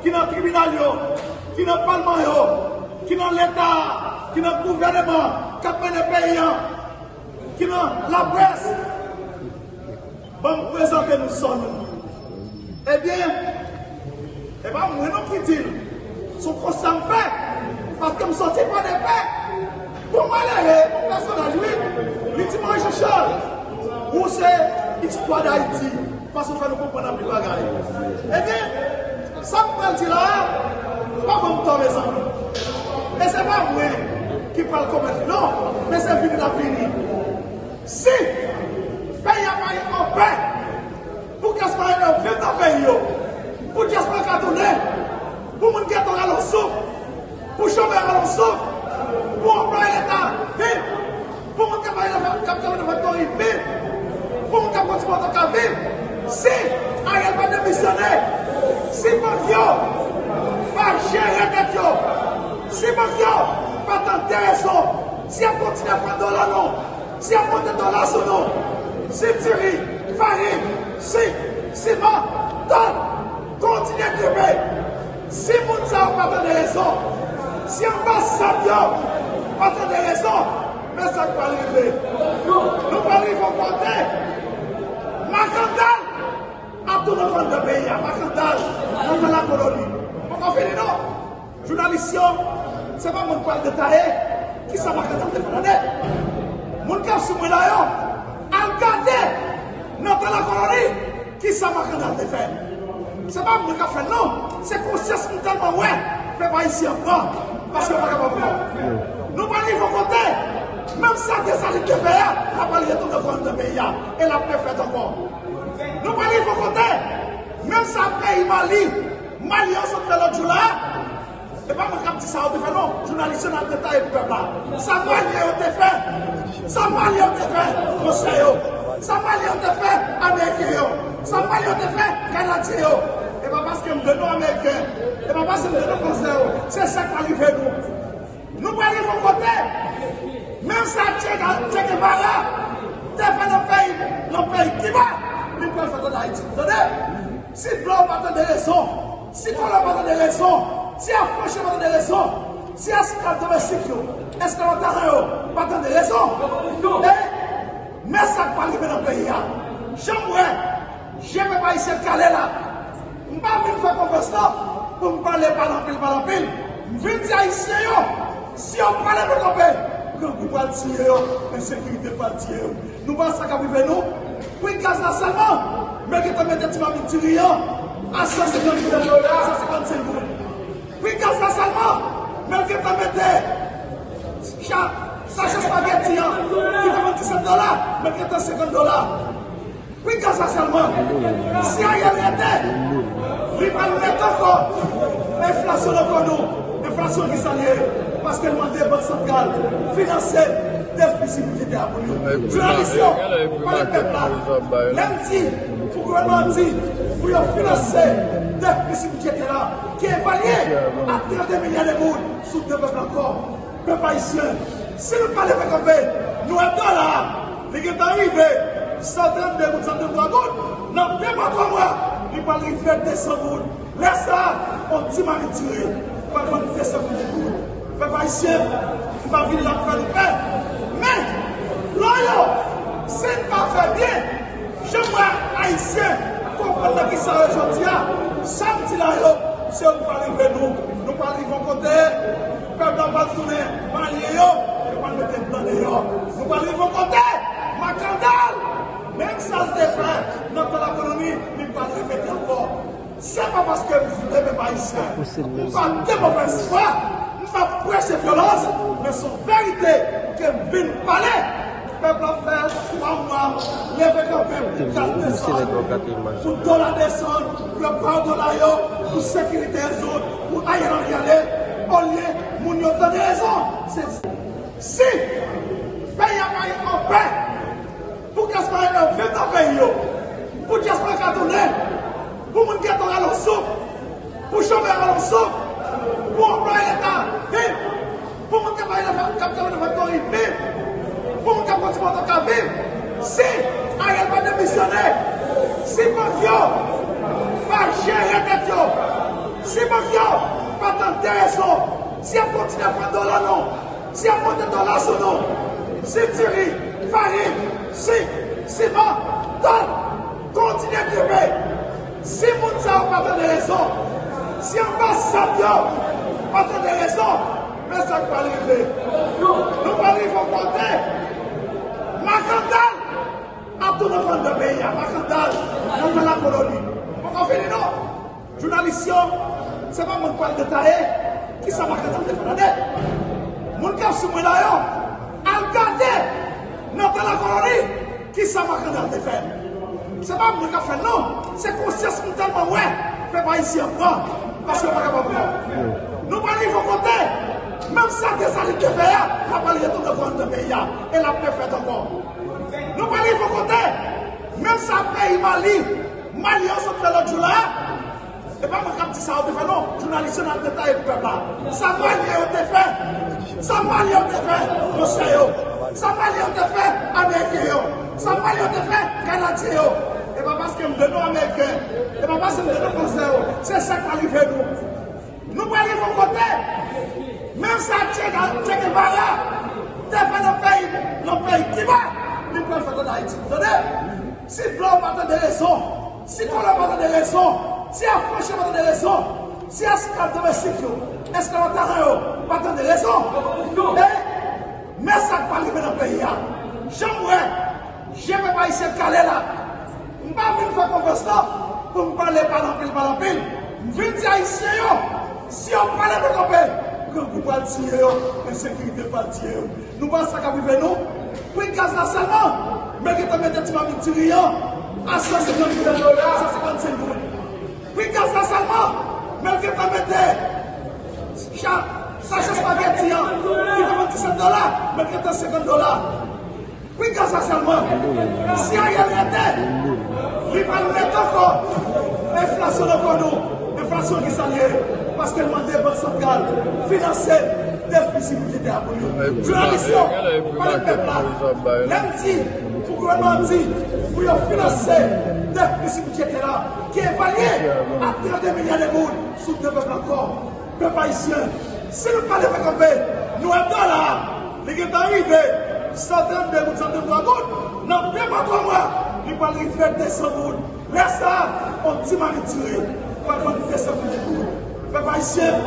ki nan tribinal yo, ki nan palman yo, ki nan leta, ki nan gouvèneman, k ap mennen peyi an, ki nan laprès. Ban m prezante nou sò nou. Ebyen, e pa mwen non ki di l. Se yon konsta m fè. Paske m soti Pòdepè. Pou malere, pou pèsonaj, wi. Li di mwen, Jean Charles, ou se istwa Dayiti. Paske w fè nou konprann anpil bagay. Ebyen, sa m pral di la a, pa ban m tò, mezanmi. E se pa mwen ki pral komèt li, non. Men se vini l ap vini. Si peyi a pa anpè, pou dyaspora yo viv nan peyi yo, pou dyaspora ka tounen, pou moun geto rale yon souf, pou chomè rale yon souf, pou anplwaye leta viv, pou moun k ap travay nan, k ap travay nan faktori viv, pou moun k ap kondui moto ka viv. Si Ariel pa demisyone, si bank yo pa jere tèt yo, si bank yo pa tande rezon, si y ap kontinye pran dola nou, si y ap monte dola sou nou, si diri, farin, sik, siman, tòn kontinye gripe, si moun sa yo pa tande rezon, si anbasad yo pa tande rezon, men sa k pral rive? Nou pral rive yon kote, makandal ap tounen kò anndan peyi a, makandal nan tan lakoloni. Poko fini non. Jounalis yo, se pa mwen k pral detaye kisa makandal te fè nan nèg. Moun k ap sou mwen la yo, al gade nan tan lakoloni kisa makandal te fè. Se pa mwen k ap fè l non, se konsyans m tèlman wè pèp ayisyen an pran, paske yo pa kapab pran. Nou pral rive yon kote, menm sa Desalin te fè a, l ap al retounen kò anndan peyi a, e l ap refèt ankò. Nou pral rive yon kote, menm sa peyi Mali, Mali yo sot fè lòt jou la a, e pa mwen k ap di sa yo te fè non, jounalis yo n ap detaye pou pèp la. Sa Malyen yo te fè, sa Malyen yo te fè, fransè yo, sa Malyen yo te fè, ameriken yo, sa Malyen yo te fè, kanadyen yo. E pa paske m vle non ameriken, e pa paske m vle non fransè yo, se sa k pral rive nou. Nou pral rive yon kote, menm sa Che Ga-, Che Guevara te fè nan peyi, nan peyi Kiba, li pral fè ann Ayiti. Tande? Si blan yo pa tande rezon, si kolon pa tande rezon, si afranchi yo pa tande rezon, si esklav domestik yo, esklav a talan yo pa tande rezon, e men sa k pral rive nan peyi a. Jan m wè je pèp ayisyen kale la, m pa vin fè konferans lan pou m pale, pale anpil, pale anpil. M vin di Ayisyen yo, si yo pa leve kanpe, grangou pral tiye yo, ensekirite pral tiye yo. Nou pa wè sa k ap rive nou? Pri gaz la sèlman, men gentan mete ti mamit diri an a san senkant goud, san senkannsenk goud. Pri gaz la sèlman, men gentan mete cha-, sachè espageti an, ki te vann disèt dola, men gentan senkant dola. Pri gaz la sèlman, si Ariel rete, li pral mete ankò enflasyon nan kò nou. Enflasyon ki sa l ye? Paske l mande Bank Santral finanse defisi bidjetè a pou li. Jounalis yo, pale pèp la, lè m di, pou gouvènman an di, pou yo finanse defisi bidjetè la, ki evalye a trannde milya de goud sou de pèp la ankò. Pèp ayisyen, si nou pa leve kanpe, nou wè dola a, li gentan rive san trannde goud, san tranntwa goud, nan de mwa, twa mwa, li pral rive de san goud. Lè sa a, yon ti mari tire, pral vann de san goud. Pèp ayisyen, m pa vin la pou fè nou pè. Men, plan yo, si n pa fè byen, jan m wè Ayisyen konprann nan kisa yo jodi a, sa m di la yo, se yo k pral rive nou. Nou pral rive yon kote, Pèp la pral tounen malye yo, yo pral mete blan deyò. Nou pral rive yon kote, Makandal, menm sa l te fè nan tan lakoloni, li pral repete ankò. Se pa paske m vle pèp ayisyen, m pa de movèz fwa, m pa preche vyolans, men se yon verite ke m vin pale. Pèp la fè twa mwa, leve kanpe pou gaz desann, pou dola desann, pou yo pa yo dola yo, pou sekirite rezoud, pou Ariel Henry ale, olye moun yo tande rezon. Se si peyi a pa anpè, pou dyaspora yo viv nan peyi yo, pou dyaspora ka tounen, pou moun geto rale yon souf, pou chomè rale yon souf, pou anplwaye leta viv, pou moun k ap travay nan fa-, k ap travay nan faktori viv, pou moun k ap konstwi moto ka viv. Si Ariel pa demisyone, si bank yo pa jere dèt yo, si bank yo pa tande rezon, si y ap kontinye pran dola nou, si y ap monte dola sou nou, si diri, farin, sik, siman, tòl kontinye gripe, si moun sa yo pa tande rezon, si anbasad yo pa tande rezon, men sa k pral rive. Nou pral rive yon kote, Makandal ap tounen anndan peyi a, Makandal nan tan lakoloni. Poko fini non. Jounalis yo, se pa mwen k pral detaye kisa Makandal te fè, tande. Moun k ap swiv mwen la yo, al gade nan tan lakoloni kisa Makandal te fè. Se pa mwen k ap fè l non, se konsyans m tèlman wè pèp ayisyen an pran, paske yo pa kapab pran. Nou pral rive yon kote, menm sa Desalin te fè a, l ap al retounen ankò anndan peyi a, e l ap refèt ankò. Nou pral rive yon kote, menm sa peyi Mali, Mali yo sot fè lòt jou la, e pa mwen k ap di sa yo te fè non, jounalis yo n ap detaye pou pèp la. Sa Malyen yo te fè, sa Malyen yo te fè, monchè yo, sa Malyen yo te fè, Ameriken yo, sa Malyen yo te fè, Kanadyen yo. E pa paske m de non Ameriken, e pa paske m de non Fransè yo, se sa k pral rive nou. Nou pral rive yon kote, menm sa Che Ga-, Che Guevara te fè nan peyi, nan peyi Kiba, li pral fè ann Ayiti. Tande, si blan pa tande rezon, si kolon pa tande rezon, si afranchi pa tande rezon, si esklav domestik yo, esklav an taran yo pa tande rezon, e men sa k pral rive nan peyi a. Jan m wè je pèp ayisyen kale la, m pa vin fè konfrans non pou m pale, pale anpil, pale anpil. M vin di ayisyen yo, si yo pa leve kanpe, grangou pral tiye yo, ensekirite pral tiye yo. Nou pa wè sa k ap rive nou? Pri gaz la sèlman, men gentan mete ti mamit diri an a san senkant goud, san senkannsenk goud. Pri gaz la sèlman, men gentan mete cha-, sachè espageti an, ki te vann disèt dola, men gentan senkant dola. Pri gaz la sèlman, si Ariel rete, li pral mete ankò enflasyon nan kò nou. Enflasyon ki sa l ye? Paske l mande Bank Santral finanse defisi bidjetè a pou li. Jounalis yo, pale pèp la. Lè m di pou gouvènman an di pou yo finanse defisi bidjetè la, ki evalye a trannde milya de goud, soutni pèp la ankò. Pèp ayisyen, si nou pa leve kanpe, nou wè dola a, li gentan rive san trannde goud, san tranntwa goud. Nan menm pa twa mwa, li pral rive de san goud. Lè sa a, yon ti mamit diri pral vann de san goud. Pèp ayisyen,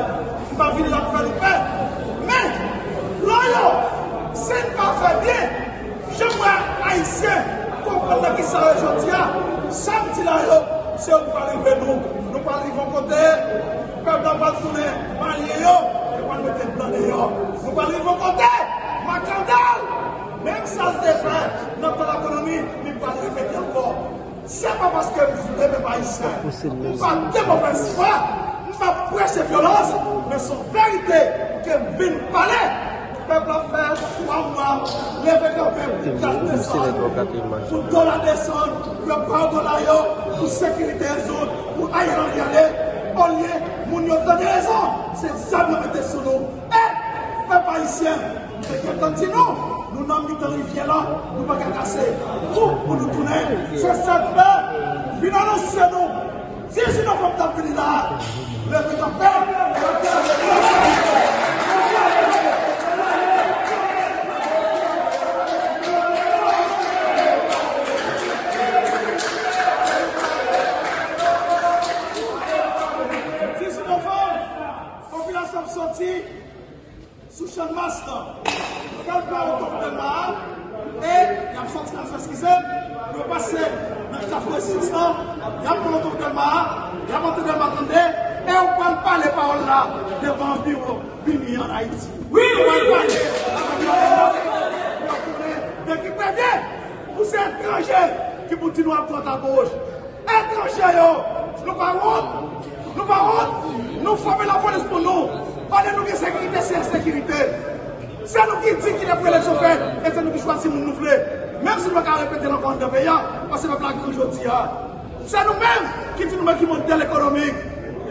m pa vin la pou fè nou pè. Men, plan yo, si n pa fè byen, jan m wè ayisyen konprann nan kisa yo jodi a, sa m di la yo, se yo k pral rive nou. Nou pral rive yon kote, pèp la pral tounen malye yo, yo pral mete blan deyò. Nou pral rive yon kote, Makandal, menm sa l te fè nan tan lakoloni, li pral repete ankò. Se pa paske m vle pèp ayisyen, m pa de movèz fwa, m pa preche vyolans, men se yon verite ke m vin pale. Pèp la fè twa mwa, leve kanpe pou gaz desann, pou dola desann, pou yo pa yo dola yo, pou sekirite rezoud, pou Ariel Henry ale, olye moun yo tande rezon, se zam yo mete sou nou. E, pèp ayisyen, m te gentan di nou, nou nan mitan rivyè la, nou pa ka kase kou pou nou tounen. Se sa k fè, vin anonse nou, dizuit novanm k ap vini la, leve kanpe, dizuit novanm, popilasyon ap soti, Yo pral pran wout Dèlma a, e y ap sòti nan zòn eskize, yo pase nan kafou Resistans, y ap pran wout Dèlma a, y ap antre Dèlma tande, e yo pral pale pawòl la devan biwo Bini ann Ayiti. Wi, yo pral pale. Yo konnen de ki premye, pou se etranje ki pou di nou ap pran ta goch. Etranje yo, nou pa wont, nou pa wont, nou fòme lapolis pou nou. Olye nou gen sekirite, se ensekirite. Se nou ki di kilè pou eleksyon fèt, e se nou ki chwazi moun nou vle. Menm si nou pa ka repete l ankò anndan peyi a, paske pèp la gran jodi a. Se nou menm ki di nou men ki modèl ekonomik.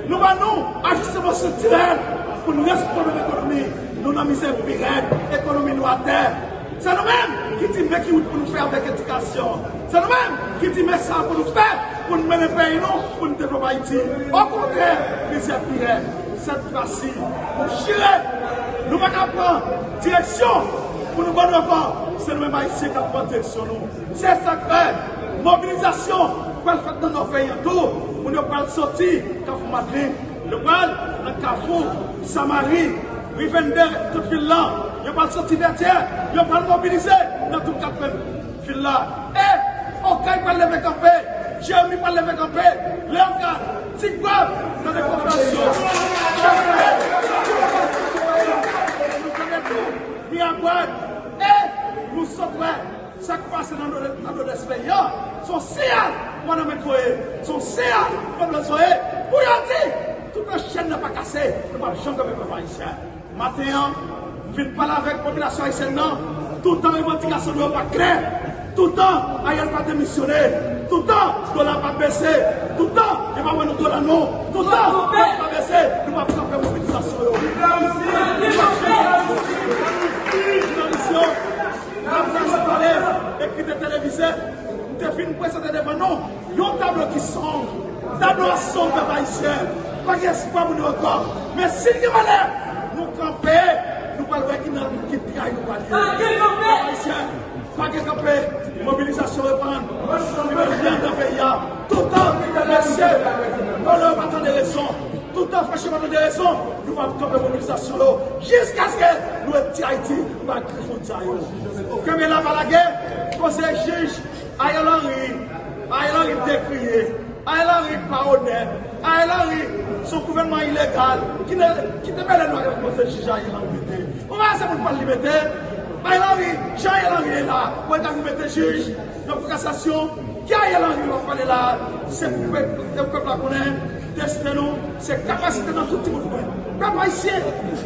Nou ba nou ajisteman estriktirèl pou nou rezoud pwoblèm ekonomi. Nou nan mizè pi rèd, ekonomi nou atè. Se nou menm ki di men ki wout pou nou fè avèk edikasyon. Se nou menm ki di men sa pou nou fè pou nou mennen peyi nou, pou nou devlope Ayiti. Okontrè, mizè pi rèd. Sèt fwa si, nou chire. Nou pa ka pran direksyon pou nou ban nou ankò. Se nou menm Ayisyen k ap pran direksyon nou. Se sa k fè mobilizasyon pral fèt nan nò peyi an tou. Moun yo pral soti Kafou Madlin, yo pral nan Kafou Samari, ri venn de, tout vil lan. Yo pral soti Vètyè, yo pral mobilize nan tout kat pen vil la. E Okay pral leve kanpe, Jeremi pral leve kanpe, Leyogàn, Ti Gwav, nan deklarasyon. Nou konnen tou, Miragwàn, e nou sot wè. Sa k pase nan Nòdès, nan Nòdès peyi an, se yon siyal gouvenman voye, se yon siyal pèp la voye pou yo di, toutan chèn nan pa kase, nou p ap janm kanpe pèp ayisyen. Maten an, m vin pale avèk popilasyon ayisyèn nan, toutan revandikasyon nou yo pa klè, toutan Ariel pa demisyone, toutan dola pa bese, toutan yo pa wè nou dola non, toutan dola pa bese, nou p ap kanpe mobilizasyon yo. Jounalis yo, N ap fè nou pale, ekri de televize, m te fin prezante devan nou yon tablo ki sonb. Tablo a sonb, pèp ayisyen. Pa gen espwa pou nou ankò. Men si n gen valè, nou kanpe, nou pral wè ki nan ki tray nou pral ye. Pèp ayisyen, pa gen kanpe, mobilizasyon reprann. Li menm byen nan peyi a. Toutan mesye vòlè yo pa tande rezon, toutan fache pa tande rezon, nou p ap kanpe mobilizasyon yo jiskaske nou retire Ayiti anba grif fwontyè yo. Kenbe la, pa lage, koze jij Ariel Henry. Ariel Henry dekriye. Ariel Henry pa onèt. Ariel Henry se yon gouvènman ilegal ki ne, ki te mele nou avèk koze jij Ariel Henry mete. Ou pa se moun pral li mete. Ariel Henry, jan Ariel Henry ye la, ou ta vin mete jij nan Kou Kasasyon. Ki Ariel Henry w ap pale la a? Se pou pèp, se pou pèp la konnen desten nou, se kapasite nan tout ti bout kwen. Pèp ayisyen,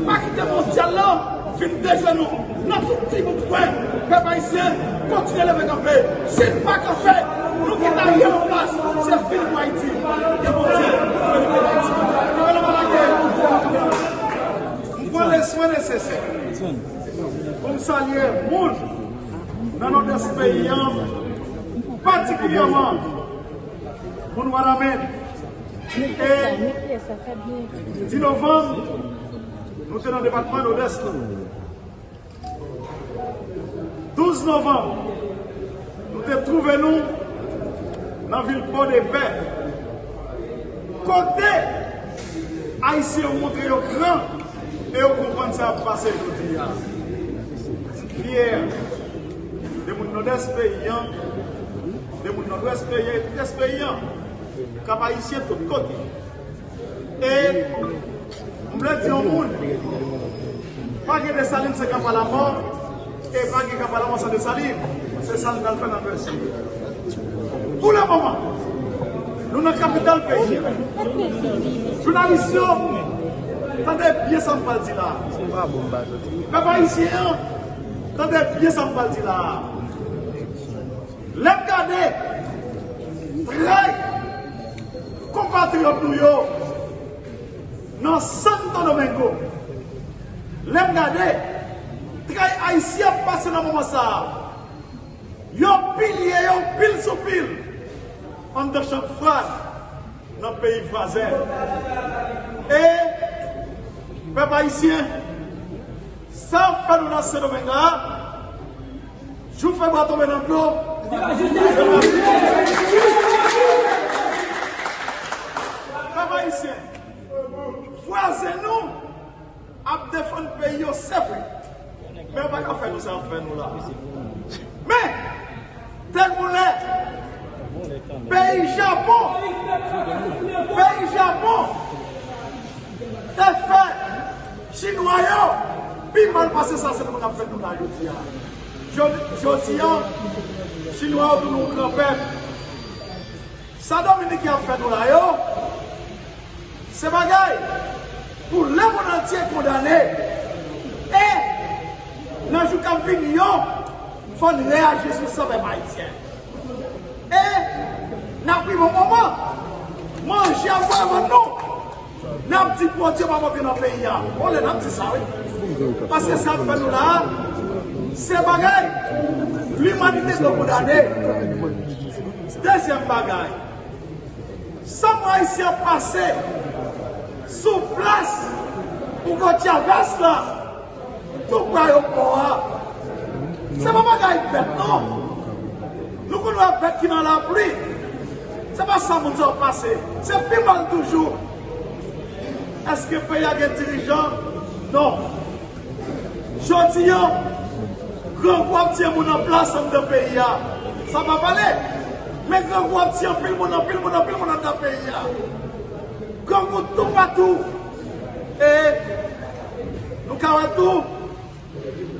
pa kite mondyal lan vin dejwe nou nan tout ti bout kwen. Pèp ayisyen, kontinye leve kanpe. Si n pa kanpe, nou kite Ariel an plas, se fini pou Ayiti. Ke Bondye beni pèp Ayiti. Ke Bondye beni Ayiti. M pran le swen nesesè pou m salye moun nan Nòdès peyi an, patikilyèman moun Wanament. E dis novanm, nou te nan depatman Nòdès la. Douz novanm, nou te twouve nou nan vil Pòdepè, kote Ayisyen yo montre yo gran e yo konprann sa ap pase jodi a. M fyè de moun Nòdès peyi an, de moun Nòdwès peyi an, Nòdès peyi an, Kap Ayisyen tout kote. E m vle di yon moun, pa gen Desalin san Kap a Lamò, e pa gen Kap a Lamò san Desalin. Se sa n pral fè nan Nòdwès. Pou le moman, nou nan kapital peyi a. Jounalis yo, tande byen sa m pral di la a. Pèp ayisyen an, tande byen sa m pral di la a. Lè m gade tray konpatriyòt nou yo nan Santo Domingo, lè m gade tray ayisyen ap pase nan moman sa a, yo pilye yo pil sou pil anndan chanm fraz nan peyi vwazen. E pèp ayisyen, sa ap fè nou nan Sendomeng la a, jou fè bwa tonbe nan dlo. Pèp ayisyen, vwazen nou ap defann peyi yo, se vre. Men yo pa ka fè nou sa y ap fè nou la. Men, tèl koulè, peyi Japon, peyi Japon te fè Chinwa yo pi mal pase sa, se nou k ap fè nou la jodi a. Jodi, jodi a, Chinwa yo vin yon gran pèp. Sa Dominik ap fè nou la yo, se bagay pou lemonn antye kondane. E nan jou k ap vini yo, fò n reyaji sou sa, pèp ayisyen. E n ap rive yon moman, manje ap vwavan nou. N ap di Bondye pa monte nan peyi a. Bon, lè n ap di sa, wi. Paske sa ap fè nou la a, se bagay limanite dwe kondane. Dezyèm bagay, sa mwen ayisyen ap pase sou plas Hugo Chavez la, tou pre ayewopò a. Se pa bagay bèt, non. Nou konn wè bèt ki nan lapli. Se pa sa moun sa yo pase. Se pi mal toujou. Èske peyi a gen dirijan? Non. Jodi a, grangou ap tiye moun an plas anndan peyi a. Sa pa pale. Men grangou ap tiye anpil moun, anpil moun, anpil moun anndan peyi a. Grangou toupatou. E nou ka wè tou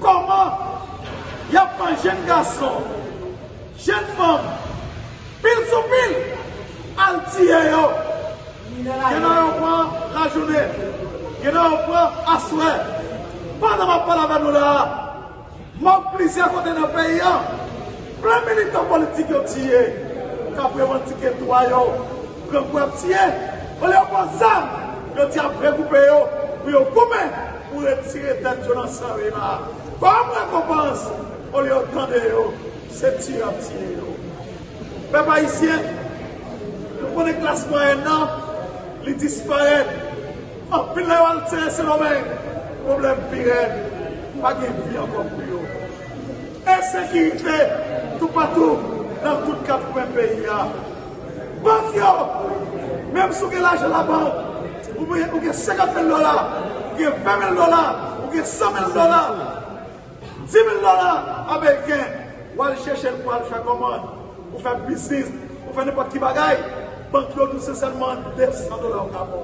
kòman y ap pran jèn gason, jèn fanm, pil sou pil, al tiye yo. Gen nan yo pran lajounen, gen nan yo pran aswè. Pandan m ap pale avè nou la a, m ap plizyè kote nan peyi a, plen militan politik yo tiye, k ap revandike dwa yo. Grangou ap tiye, olye yo pran zam, yo di ap regwoupe yo, pou yo goumen, pou retire tèt yo nan sari la. Kòm rekonpans, olye yo tande yo, se tiye ap tiye yo. Pèp ayisyen, nou konnen klas mwayèn nan, li disparèt. Anpil nan yo al tire Sendomeng, pwoblèm pi rèd, pa gen vi ankò pou yo. Ensekirite toupatou nan tout kat kwen peyi a. Bank yo, menm si w gen lajan labank, ou gen, ou gen senkant mil dola, ou gen ven mil dola, ou gen san mil dola, di mil dola ameriken, w al chèche l pou al fè kòmann, pou fè biznis, pou fè nenpòt ki bagay, bank yo di w se sèlman de san dola w ka ba w.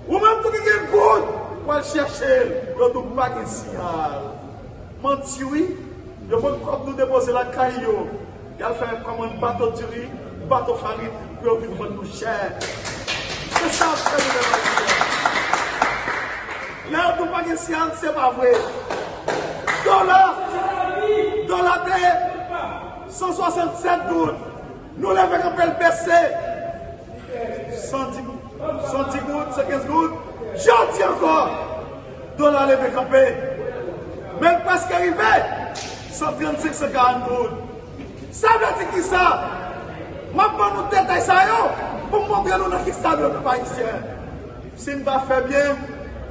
Ou menm tou ki gen goud, w al chèche l, yo di w pa gen siyal. Manti wi, yo pran kòb nou depoze lakay yo, y al fè kòmann bato diri, bato farin, pou yo vin vann nou chè. Se sa yo fè nou menm ayisyen. Lè yo di w pa gen siyal, se pa vre. Dola, dola te san swasannsèt goud. Nou leve kanpe l bese. San di, san di goud, san kenz goud. Jodi ankò, dola leve kanpe. Men l prèske rive san trannsenk, san karant goud. Sa vle di kisa? M ap ban nou detay sa yo pou m montre nou nan kisa nou ye, pèp ayisyen. Si n pa fè byen,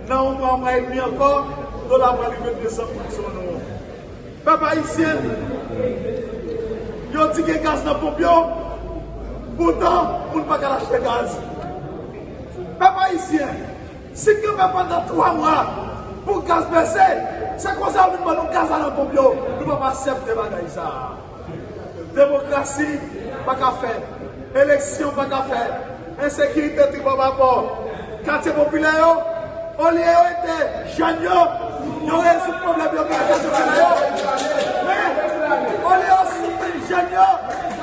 nan yon mwa, yon mwa edmi ankò, dola pral rive de san goud sou nou. Pèp ayisyen, yo di gen gaz nan ponp yo, poutan moun pa ka al achte gaz. Pèp ayisyen, si n kanpe pandan twa mwa pou gaz bese, se konsa yo vin ban nou gaz la nan ponp yo. Nou p ap aksepte bagay sa a. Demokrasi pa ka fèt. Eleksyon pa ka fèt. Ensekirite tribò babò. Katye popilè yo, olye yo ede jèn yo, yo rezoud pwoblèm yo gen nan katye popilè yo. Men, olye yo soutni jèn yo,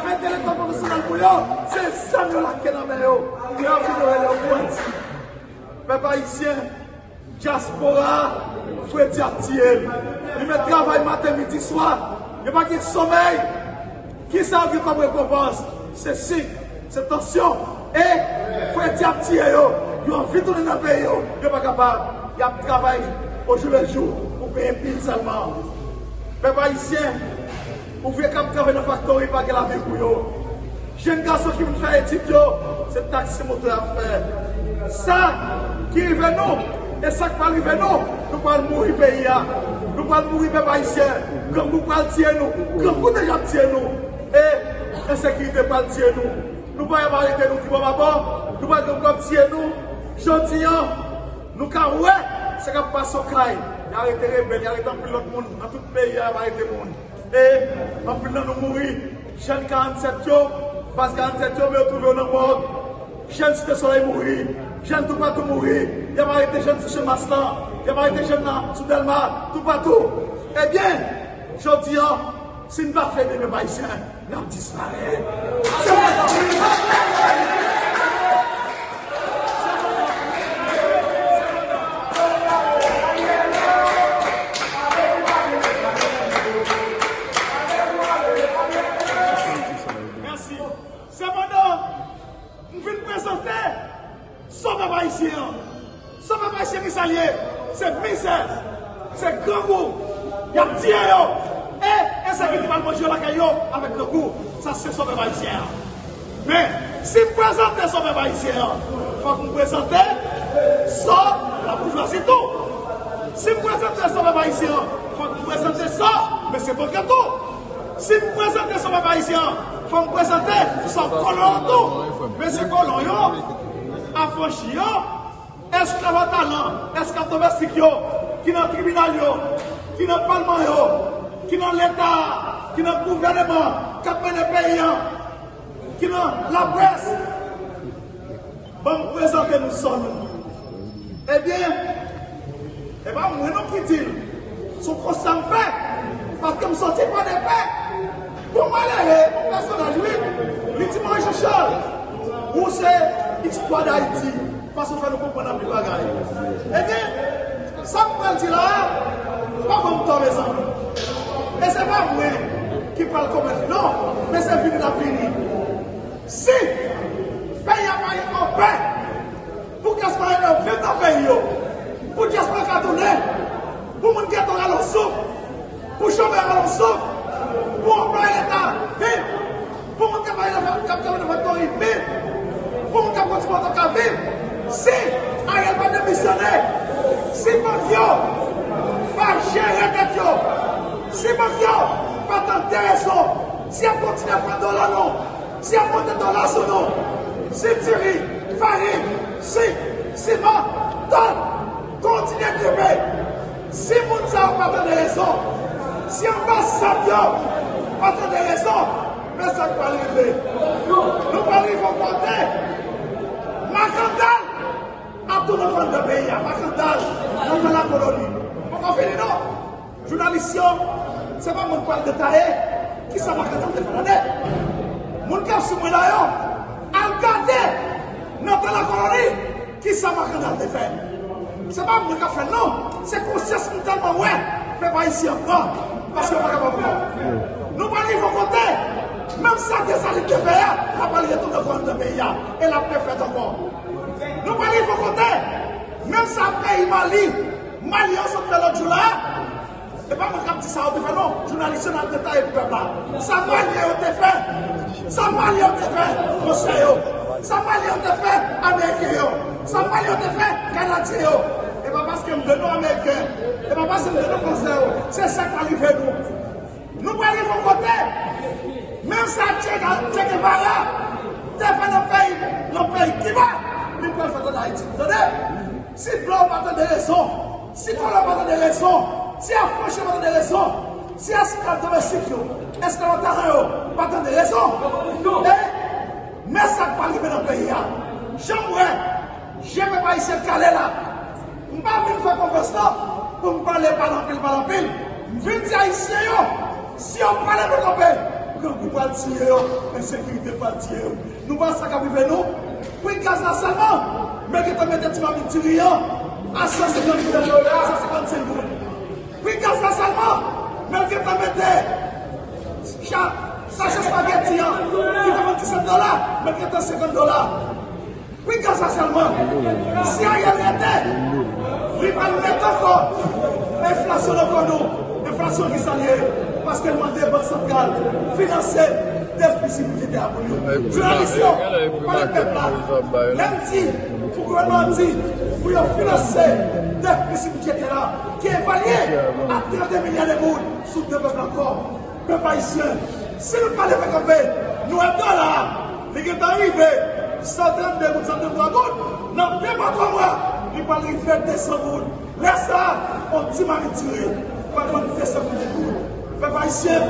mete lekòl pwofesyonèl pou yo, se zam yo lage nan men yo. Yo vin rele yo bandi. Pèp ayisyen, dyaspora a, fredi ap tiye l. Li mèt travay maten, midi, swa. Yo pa gen somèy. Kisa yo gen kòm rekonpans? Se sik, se tansyon. E fredi ap tiye yo. Yo anvi tounen nan peyi yo. Yo pa kapab. Y ap travay ojou le jou pou peye bil sèlman. Pèp ayisyen, ouvriye k ap travay nan faktori pa gen lavi pou yo. Jèn gason ki vin fè etid yo, se taksi moto y ap fè. Sa ki rive nou, e sa k pral rive nou, nou pral mouri peyi a. Nou pral mouri pèp ayisyen. Grangou pral tiye nou. Grangou deja ap tiye nou. E ensekirite pral tiye nou. Nou pa arete nou tribò babò. Nou pral grangou ap tiye nou. Jodi a, nou ka wè sa k ap pase Okay. Y arete rebèl, y arete anpil lòt moun. Nan tout peyi a, y ap arete moun. E anpil nan nou mouri. Jèn karannsèt yo, baz karannsèt yo, men yo twouve yo nan mòg. Jèn Site Solèy mouri. Jèn toupatou mouri. Y ap arete jèn sou Channmas lan. Y ap arete jèn nan sou Dèlma. Toupatou. Ebyen, jodi a, si n pa fè de pèp ayisyen, n ap disparèt. Mèsi. Sepandan, m vin prezante Sovè ayisyen an. Sovè ayisyen ki sa l ye? Se mizè, se grangou. Y ap tiye yo. E ensekirite pral manje yo lakay yo avèk grangou. Sa se sovè ayisyen an. Men, si m prezante sovè ayisyen an, fòk m prezante sò laboujwazi tou. Si m prezante sovè ayisyen an, fòk m prezante sò mesye bankè tou. Si m prezante sovè ayisyen an, fò m prezante sò kolon an tou. Mesye kolon yo, afranchi yo, esklav a talan, esklav domestik yo, ki nan tribinal yo, ki nan palman yo, ki nan leta a, ki nan gouvèneman, k ap mennen peyi an, ki nan laprès. Ban m prezante nou sò nou. Ebyen, e pa mwen non ki di l. Se yon konsta m fè. Paske m sòti Pòdepè. Pou malere, pou pèsonaj, wi. Li di mwen, Jean Charles, ou se istwa Dayiti. Paske w fè nou konprann anpil bagay. Ebyen, sa m pral di la a, pa ban m tò, mezanmi. E se pa mwen ki pral komèt li, non. Men se vini l ap vini. Si peyi a pa anpè, pou dyaspora yo viv nan peyi yo, pou dyaspora ka tounen, pou moun geto rale yon souf, pou chomè rale yon souf, pou anplwaye leta viv, pou moun k ap travay nan fa-, k ap travay nan faktori viv, pou moun k ap konstwi moto ka viv. Si Ariel pa demisyone, si bank yo pa jere dèt yo, si bank yo pa tande rezon, si y ap kontinye pran dola nou, si y ap monte dola sou nou, si diri, farin, sik, siman, tòn kontinye gripe, si moun sa yo pa tande rezon, si anbasad yo pa tande rezon, men sa k pral rive. Nou pral rive yon kote, makandal ap tounen anndan peyi a, makandal nan tan lakoloni. Poko fini non. Jounalis yo, se pa mwen k pral detaye kisa makandal te fè tande. Moun k ap swiv mwen la yo, al gade nan tan lakoloni kisa makandal te fè. Se pa mwen k ap fè l non, se konsyans m tèlman wè pèp ayisyen an pran, paske yo pa kapab pran. Nou pral rive yon kote, menm sa Desalin te fè a, l ap al retounen ankò anndan peyi a, e l ap refèt ankò. Nou pral rive yon kote, menm sa peyi Mali, Mali yo sot fè lòt jou la a, e pa mwen k ap di sa yo te fè non, jounalis yo n ap detaye pou pèp la. Sa Malyen yo te fè, sa Malyen yo te fè fransè yo, sa Malyen yo te fè ameriken yo, sa Malyen yo te fè kanadyen yo. E pa paske m vle non ameriken, e pa paske m vle non fransè yo, se sa k pral rive nou. Nou pral rive yon kote, menm sa Che Ga-, Che Guevara te fè nan peyi, nan peyi Kiba, li pral fè ann Ayiti. Tande? Si blan pa tande rezon, si kolon pa tande rezon, si afranchi pa tande rezon, si esklav domestik yo, esklav talan yo pa tande rezon, e men sa k pral rive nan peyi a. Jan m wè je pèp ayisyen kale la, m pa vin fè konfrans lan pou m pale, pale anpil, pale anpil. M vin di ayisyen yo, si yo pa leve kanpe, grangou pral tiye yo, ensekirite pral tiye yo. Nou pa wè sa k ap rive nou? Pri gaz la sèlman, men gentan mete ti mamit diri an a san senkant goud, san senkannsenk goud. Pri gaz la sèlman, men gentan mete cha-, sachè espageti an, ki te vann disèt dola, men gentan senkant dola. Pri gaz la sèlman, si Ariel rete, li pral mete ankò enflasyon nan kò nou. Enflasyon ki sa l ye? Paske l mande Bank Santral finanse defisi bidjetè a pou li. Jounalis yo, pale pèp la. Lè m di, pou gouvènman an di, pou yo finanse defisi bidjetè la, ki evalye a trannde milya de goud sou de pèp la ankò. Pèp ayisyen, si nou pa leve kanpe, nou wè dola a, li gentan rive san trannde goud, san tranntwa goud, nan de mwa, twa mwa, li pral rive de san goud. Lè sa a, yon ti mamit tire, pral vann de san mil goud. Pèp ayisyen,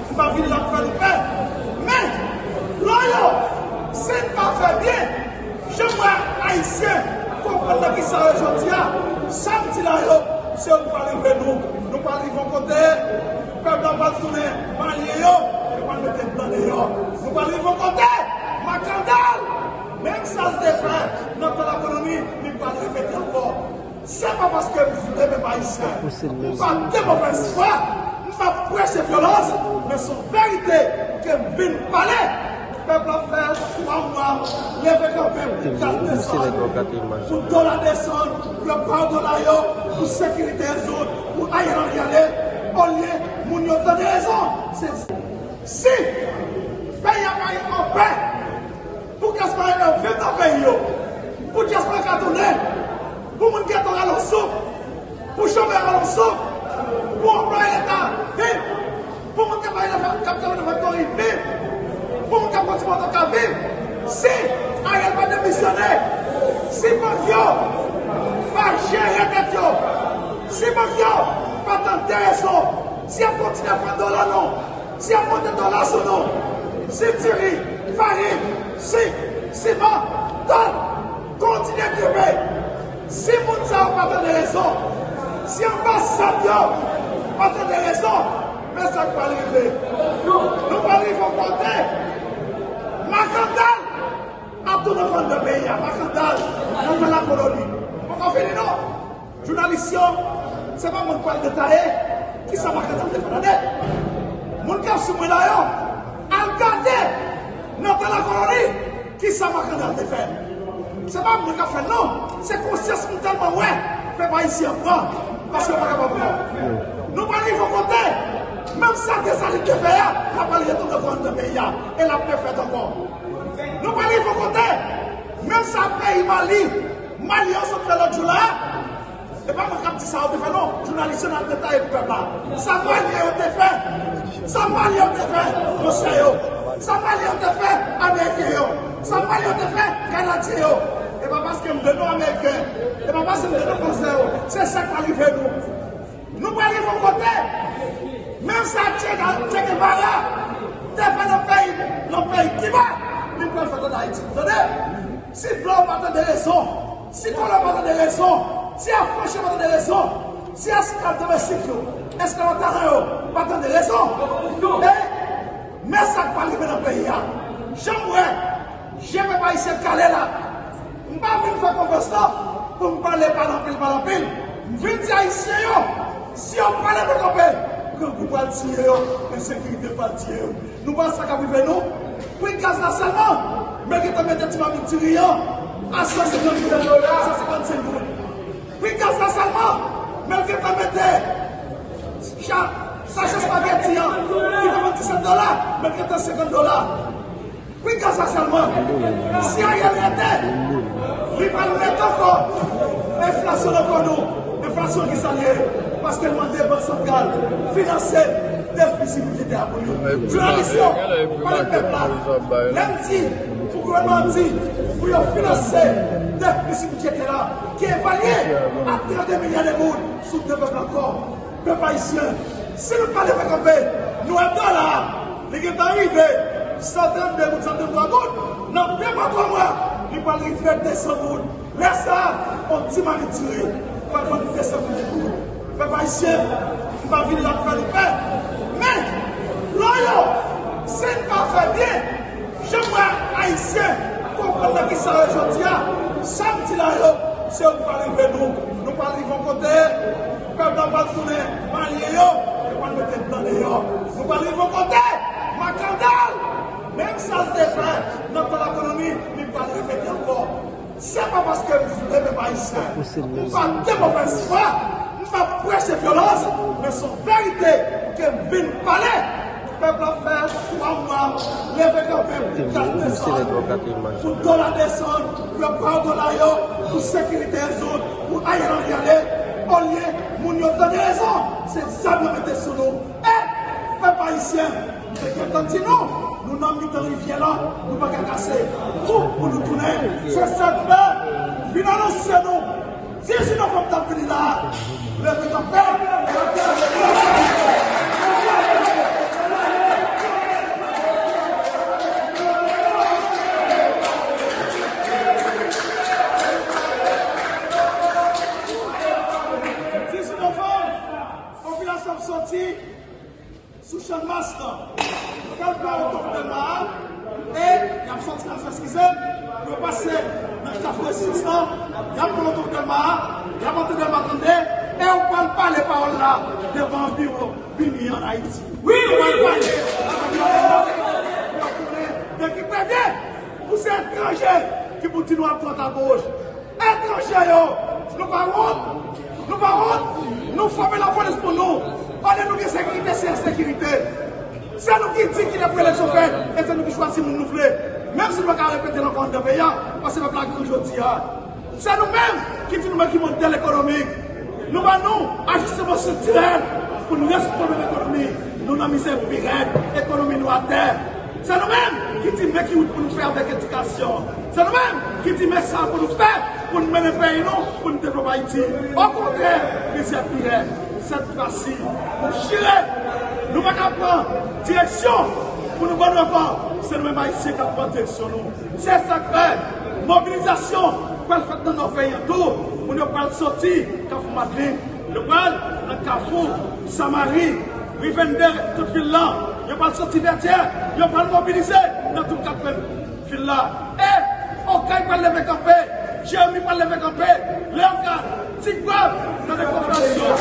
m pa vin la pou fè nou pè. Men, lò yo, si n pa fè byen, jan m wè ayisyen konprann nan kisa yo jodi a, sa m di la yo, se yo k pral rive nou. Nou pral rive yon kote, pèp la pral tounen malyen yo, yo pral mete blan deyò. Nou pral rive yon kote, makandal, menm sa l te fè nan tan lakoloni, li pral repete ankò. Se pa paske m vle pèp ayisyen. M pa de movèz fwa, m pa preche vyolans, men se yon verite ke m vin pale. Pèp la fè twa mwa, leve kanpe pou gaz desann, pou dola desann, pou yo pa dola yo, pou sekirite rezoud, pou Ariel Henry ale, olye moun yo tande rezon. Se si peyi a pa anpè, pou dyaspora yo viv nan peyi yo, pou dyaspora ka tounen, pou moun gentan rale yon souf, pou chomè rale yon souf, pou anplwaye leta viv, pou moun k ap travay nan fa-, k ap travay nan faktori viv, pou moun k ap kondui moto ka viv. Si Ariel pa demisyone, si bank yo pa jere dèt yo, si bank yo pa tande rezon, si y ap kontinye pran dola nou, si y ap monte dola sou nou, si diri, farin, sik, siman, tòl kontinye gripe, si moun sa yo pa tande rezon, si anbasad yo pa tande rezon, men sa k pral rive. Nou pral rive yon kote, makandal ap tounen grandè peyi a, makandal nan tan lakoloni. Poko fini non. Jounalis yo, se pa mwen k pral detaye kisa makandal te fè, tande. Moun k ap swiv mwen la yo, al gade nan tan lakoloni kisa makandal te fè. Se pa mwen k ap fè l non, se konsyans m tèlman wè pèp ayisyen an pran, paske yo pa kapab ankò. Nou pral rive yon kote, menm sa Desalin te fè a, l ap pral retounen grandè peyi a, e l ap refèt ankò. Nou pral rive yon kote, menm sa peyi Mali, Mali yo sot fè lòt jou la, e pa mwen k ap di sa yo te fè non, jounalis yo nan detaye pou pèp la. Sa Malyen yo te fè, sa Malyen yo te fè, monchè yo, sa Malyen yo te fè, Ameriken yo, sa Malyen yo te fè, Kanadyen yo. E pa paske m vle non Ameriken, e pa paske m vle non Fransè yo, se sa k pral rive nou. Nou pral rive yon kote, menm sa Che Ga-, Che Guevara te fè nan peyi, nan peyi Kiba, li pral fèt ann Ayiti. Tande? Si blan pa tande rezon, si kolon pa tande rezon, si afranchi pa tande rezon, si esklav domestik yo, esklav an taran yo pa tande rezon, e men sa k pral rive nan peyi a. Jan m wè je pèp ayisyen kale la, m pa vin fè konfrans lan pou m pale pale anpil, pale anpil. M vin di ayisyen yo, si yo pa leve kanpe, grangou pral tiye yo, ensekirite pral tiye yo. Nou pa wè sa k ap rive nou? Pri gaz la sèlman, men gentan mete ti mamit diri an a san senkant goud, san senkannsenk goud. Pri gaz la sèlman, men gentan mete cha-, sachè espageti an, ki te vann disèt dola, men gentan senkant dola. Pri gaz la sèlman, si Ariel rete, li pral mete ankò enflasyon nan kò nou, enflasyon ki sa l ye, paske l mande Bank Santral finanse defisi bidjetè a pou li. Jounalis yo, pale pèp la, lè m di, pou gouvènman an di, pou yo finanse defisi bidjetè a, ki evalye a trannde milya de goud, soutni pèp la ankò. Pèp ayisyen, si nou pa leve kanpe, nou wè dola a, li gentan rive san trannde goud, san tranntwa goud, nan de mwa, twa mwa, li pral rive de san goud. Lè sa a, yon ti mamit diri pral vann de san goud. Pèp ayisyen, m pa vin la pou fè nou pè. Men, lò yo, si n pa fè byen, jan m wè ayisyen konprann nan kisa yo jodi a, sa m di la yo, se yo k pral rive nou. Nou pral rive yon kote, pèp la pral tounen malyen yo, yo pral mete blan deyò. Nou pral rive yon kote, makandal, menm sa l te fè nan tan lakoloni, li pral repete ankò. Se pa paske m vle pèp ayisyen, m pa de movèz fwa, m pa preche vyolans, men se yon verite ke m vin pale. Pèp la fè twa mwa, leve kanpe pou gaz desann, pou dola desann, pou yo pa dola yo, pou sekirite rezoud, pou Ariel Henry ale, olye moun yo tande rezon, se zam yo mete sou nou. E, pèp ayisyen, m te gentan di nou, nou nan mitan rivyè la, nou pa ka kase. Tou pou nou tounen. Se sa k fè, vin anonse nou. Dizuit novanm k ap vini la, leve kanpe. Dizuit novanm, popilasyon ap soti sou Channmas lan. Yo pral pran wout Dèlma a, e y ap soti la, eskize m, pou yo pase nan Kafou Rezistans lan, y ap pran wout Dèlma a, y ap antre Dèlma trannde, e yo pral pale pawòl la devan biwo Bini an Ayiti. Wi, wi, wi. Yo konnen de ki premye, pou se etranje ki pou di nou ap dwat a goch. Etranje yo, nou pa wont, nou pa wont, nou fòme lapolis pou nou. Olye nou gen sekirite, se ensekirite. Se nou ki di kilè pou eleksyon fèt, e se nou ki chwazi moun nou vle. Menm si nou pa ka repete l ankò anndan peyi a, paske pèp la gran jodi a. Se nou menm ki di nou men ki modèl ekonomik. Nou ba nou ajisteman estriktirèl pou nou rezoud pwoblèm ekonomi. Nou nan mizè pi rèd, ekonomi nou atè. Se nou menm ki di men ki wout pou nou fè avèk edikasyon. Se nou menm ki di men sa pou nou fè pou nou mennen peyi nou, pou nou devlope Ayiti. Okontrè, mizè pi rèd. Sèt fwa si, nou chire. Nou pa ka pran direksyon pou nou ban nou ankò. Se nou menm Ayisyen k ap pran direksyon nou. Se sa k fè mobilizasyon pral fèt nan nò peyi an tou. Moun yo pral soti Kafou Madlin, yo pral nan Kafou Samari, ri venndde, tout vil lan. Yo pral soti Vètyè, yo pral mobilize nan tout kat kwen vil la. E Okay pral leve kanpe, Jeremi pral leve kanpe, Leyogàn, Ti Gwav, nan dekoperasyon.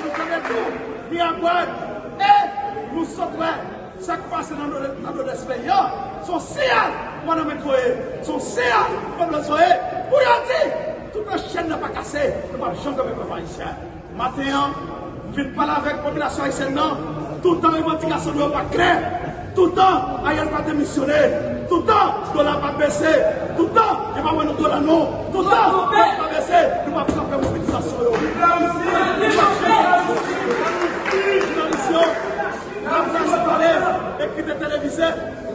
Nou tande tou, Miragwàn, e nou sot wè. Sa k pase nan Nòdès, nan Nòdès peyi an, se yon siyal gouvenman voye, se yon siyal pèp la voye, pou yo di, toutan chèn nan pa kase, nou p ap janm kanpe pèp ayisyen. Maten an, m vin pale avèk popilasyon ayisyèn nan, toutan revandikasyon nou yo pa klè, toutan Ariel pa demisyone, toutan dola pa bese, toutan yo pa ban nou dola non, toutan dola pa bese, nou p ap kanpe mobilizasyon yo. Nou p ap janm kanpe mobilizasyon yo. Lapres pale, ekri de televize,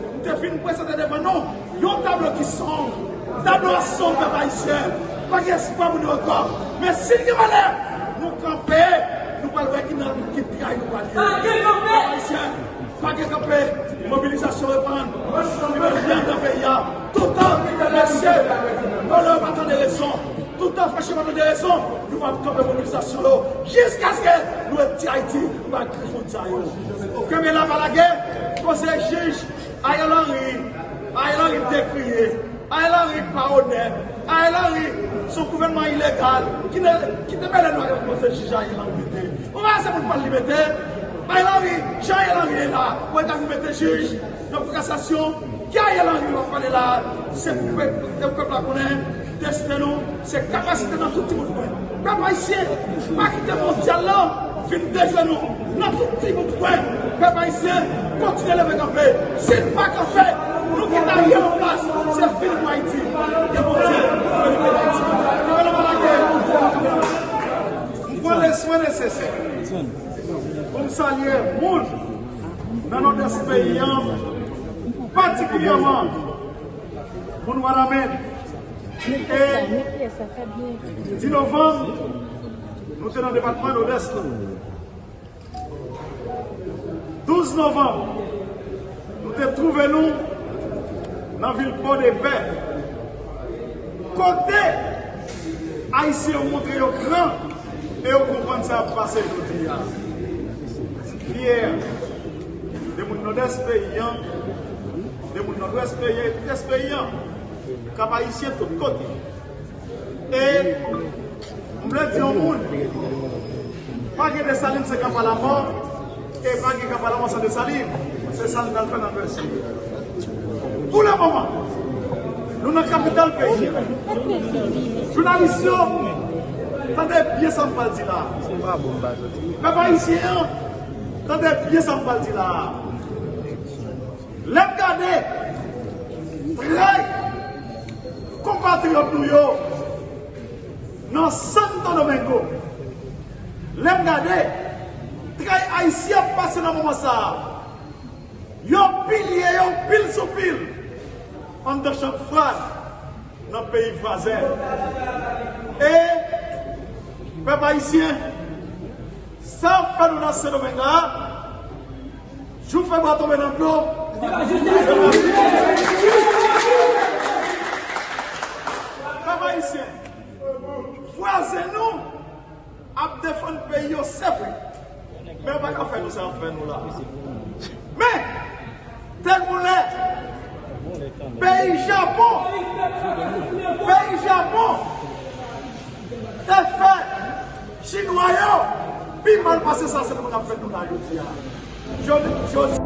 m te fin prezante devan nou yon tablo ki sonb, tablo a sonb pèp ayisyen, pa gen espwa pou nou ankò. Men si n gen valè, nou kanpe, nou pral wè ki nan ki tray nou pral ye. Pèp ayisyen, pa gen kanpe, mobilizasyon reprann, nou bezwen nan peyi a, toutan mesye vòlè yo pa tande rezon. Toutan fache pa tande rezon, nou p ap kanpe mobilizasyon yo jiskaske nou retire Ayiti anba gri fwontyè yo. Kenbe la, pa lage, koze jij Ariel Henry, Ariel Henry dekriye, Ariel Henry pa onèt, Ariel Henry se yon gouvènman ilegal ki te, ki te mele nou ak koze jij Ariel Henry te. Ou pa se moun pa l li mete, Ariel Henry, jan Ariel Henry ye la, ou wè ta vin mete jij nan kou kasasyon, ki Ariel Henry w ap pale la a? Se pou pèp, se pou pèp la konnen, desten nou, se kapasite nan tout ti bout kwen. Pèp ayisyen, pa kite mondyal lan vin dejwe nou nan tout ti bout kwen. Pèp ayisyen, kontinye leve kanpe. Si n pa kanpe, nou kite Ariel an plas, se fini pou Ayiti. Ke Bondye beni peyi Dayiti. Kenbe la, pa lage. M pran le swen nesesè pou m salye moun nan Nòdès peyi an, patikilyèman moun Wanament. E dis novanm, nou te nan depatman Nòdès la. Douz novanm, nou te twouve nou nan vil Pòdepè, kote Ayisyen yo montre yo gran e yo konprann sa k ap pase jodi a. Fyè de moun Nòdès peyi an, de moun Nòdwès peyi an, Nòdwès peyi an, Kap Ayisyen tout kote. E m vle di yon moun, pa gen Desalin san Kap Alamò, e pa gen Kap Alamò san Desalin. Se sa n pral fè nan vèsyon. Pou le moman, nou nan kapital peyi a. Jounalis yo, tande byen sa m pral di la a. Pèp ayisyen an, tande byen sa m pral di la a. Lè m gade tray konpatriyòt nou yo nan Santo Domingo, lè m gade tray ayisyen ap pase nan moman sa a, yo pilye yo pil sou pil anndan chanm fraz. Nan peyi vwazen. E pèp ayisyen, sa ap fè nou nan Sendomeng la, jou fèb la tonbe nan dlo. Pèp ayisyen, vwazen nou ap defann peyi yo, se vre. Men yo pa ka fè nou sa y ap fè nou la. Men, te gon lè, peyi Japon, peyi Japon te fè Chinwa yo pi mal pase sa se moun ap fè nou la jodi a. Jodi, jodi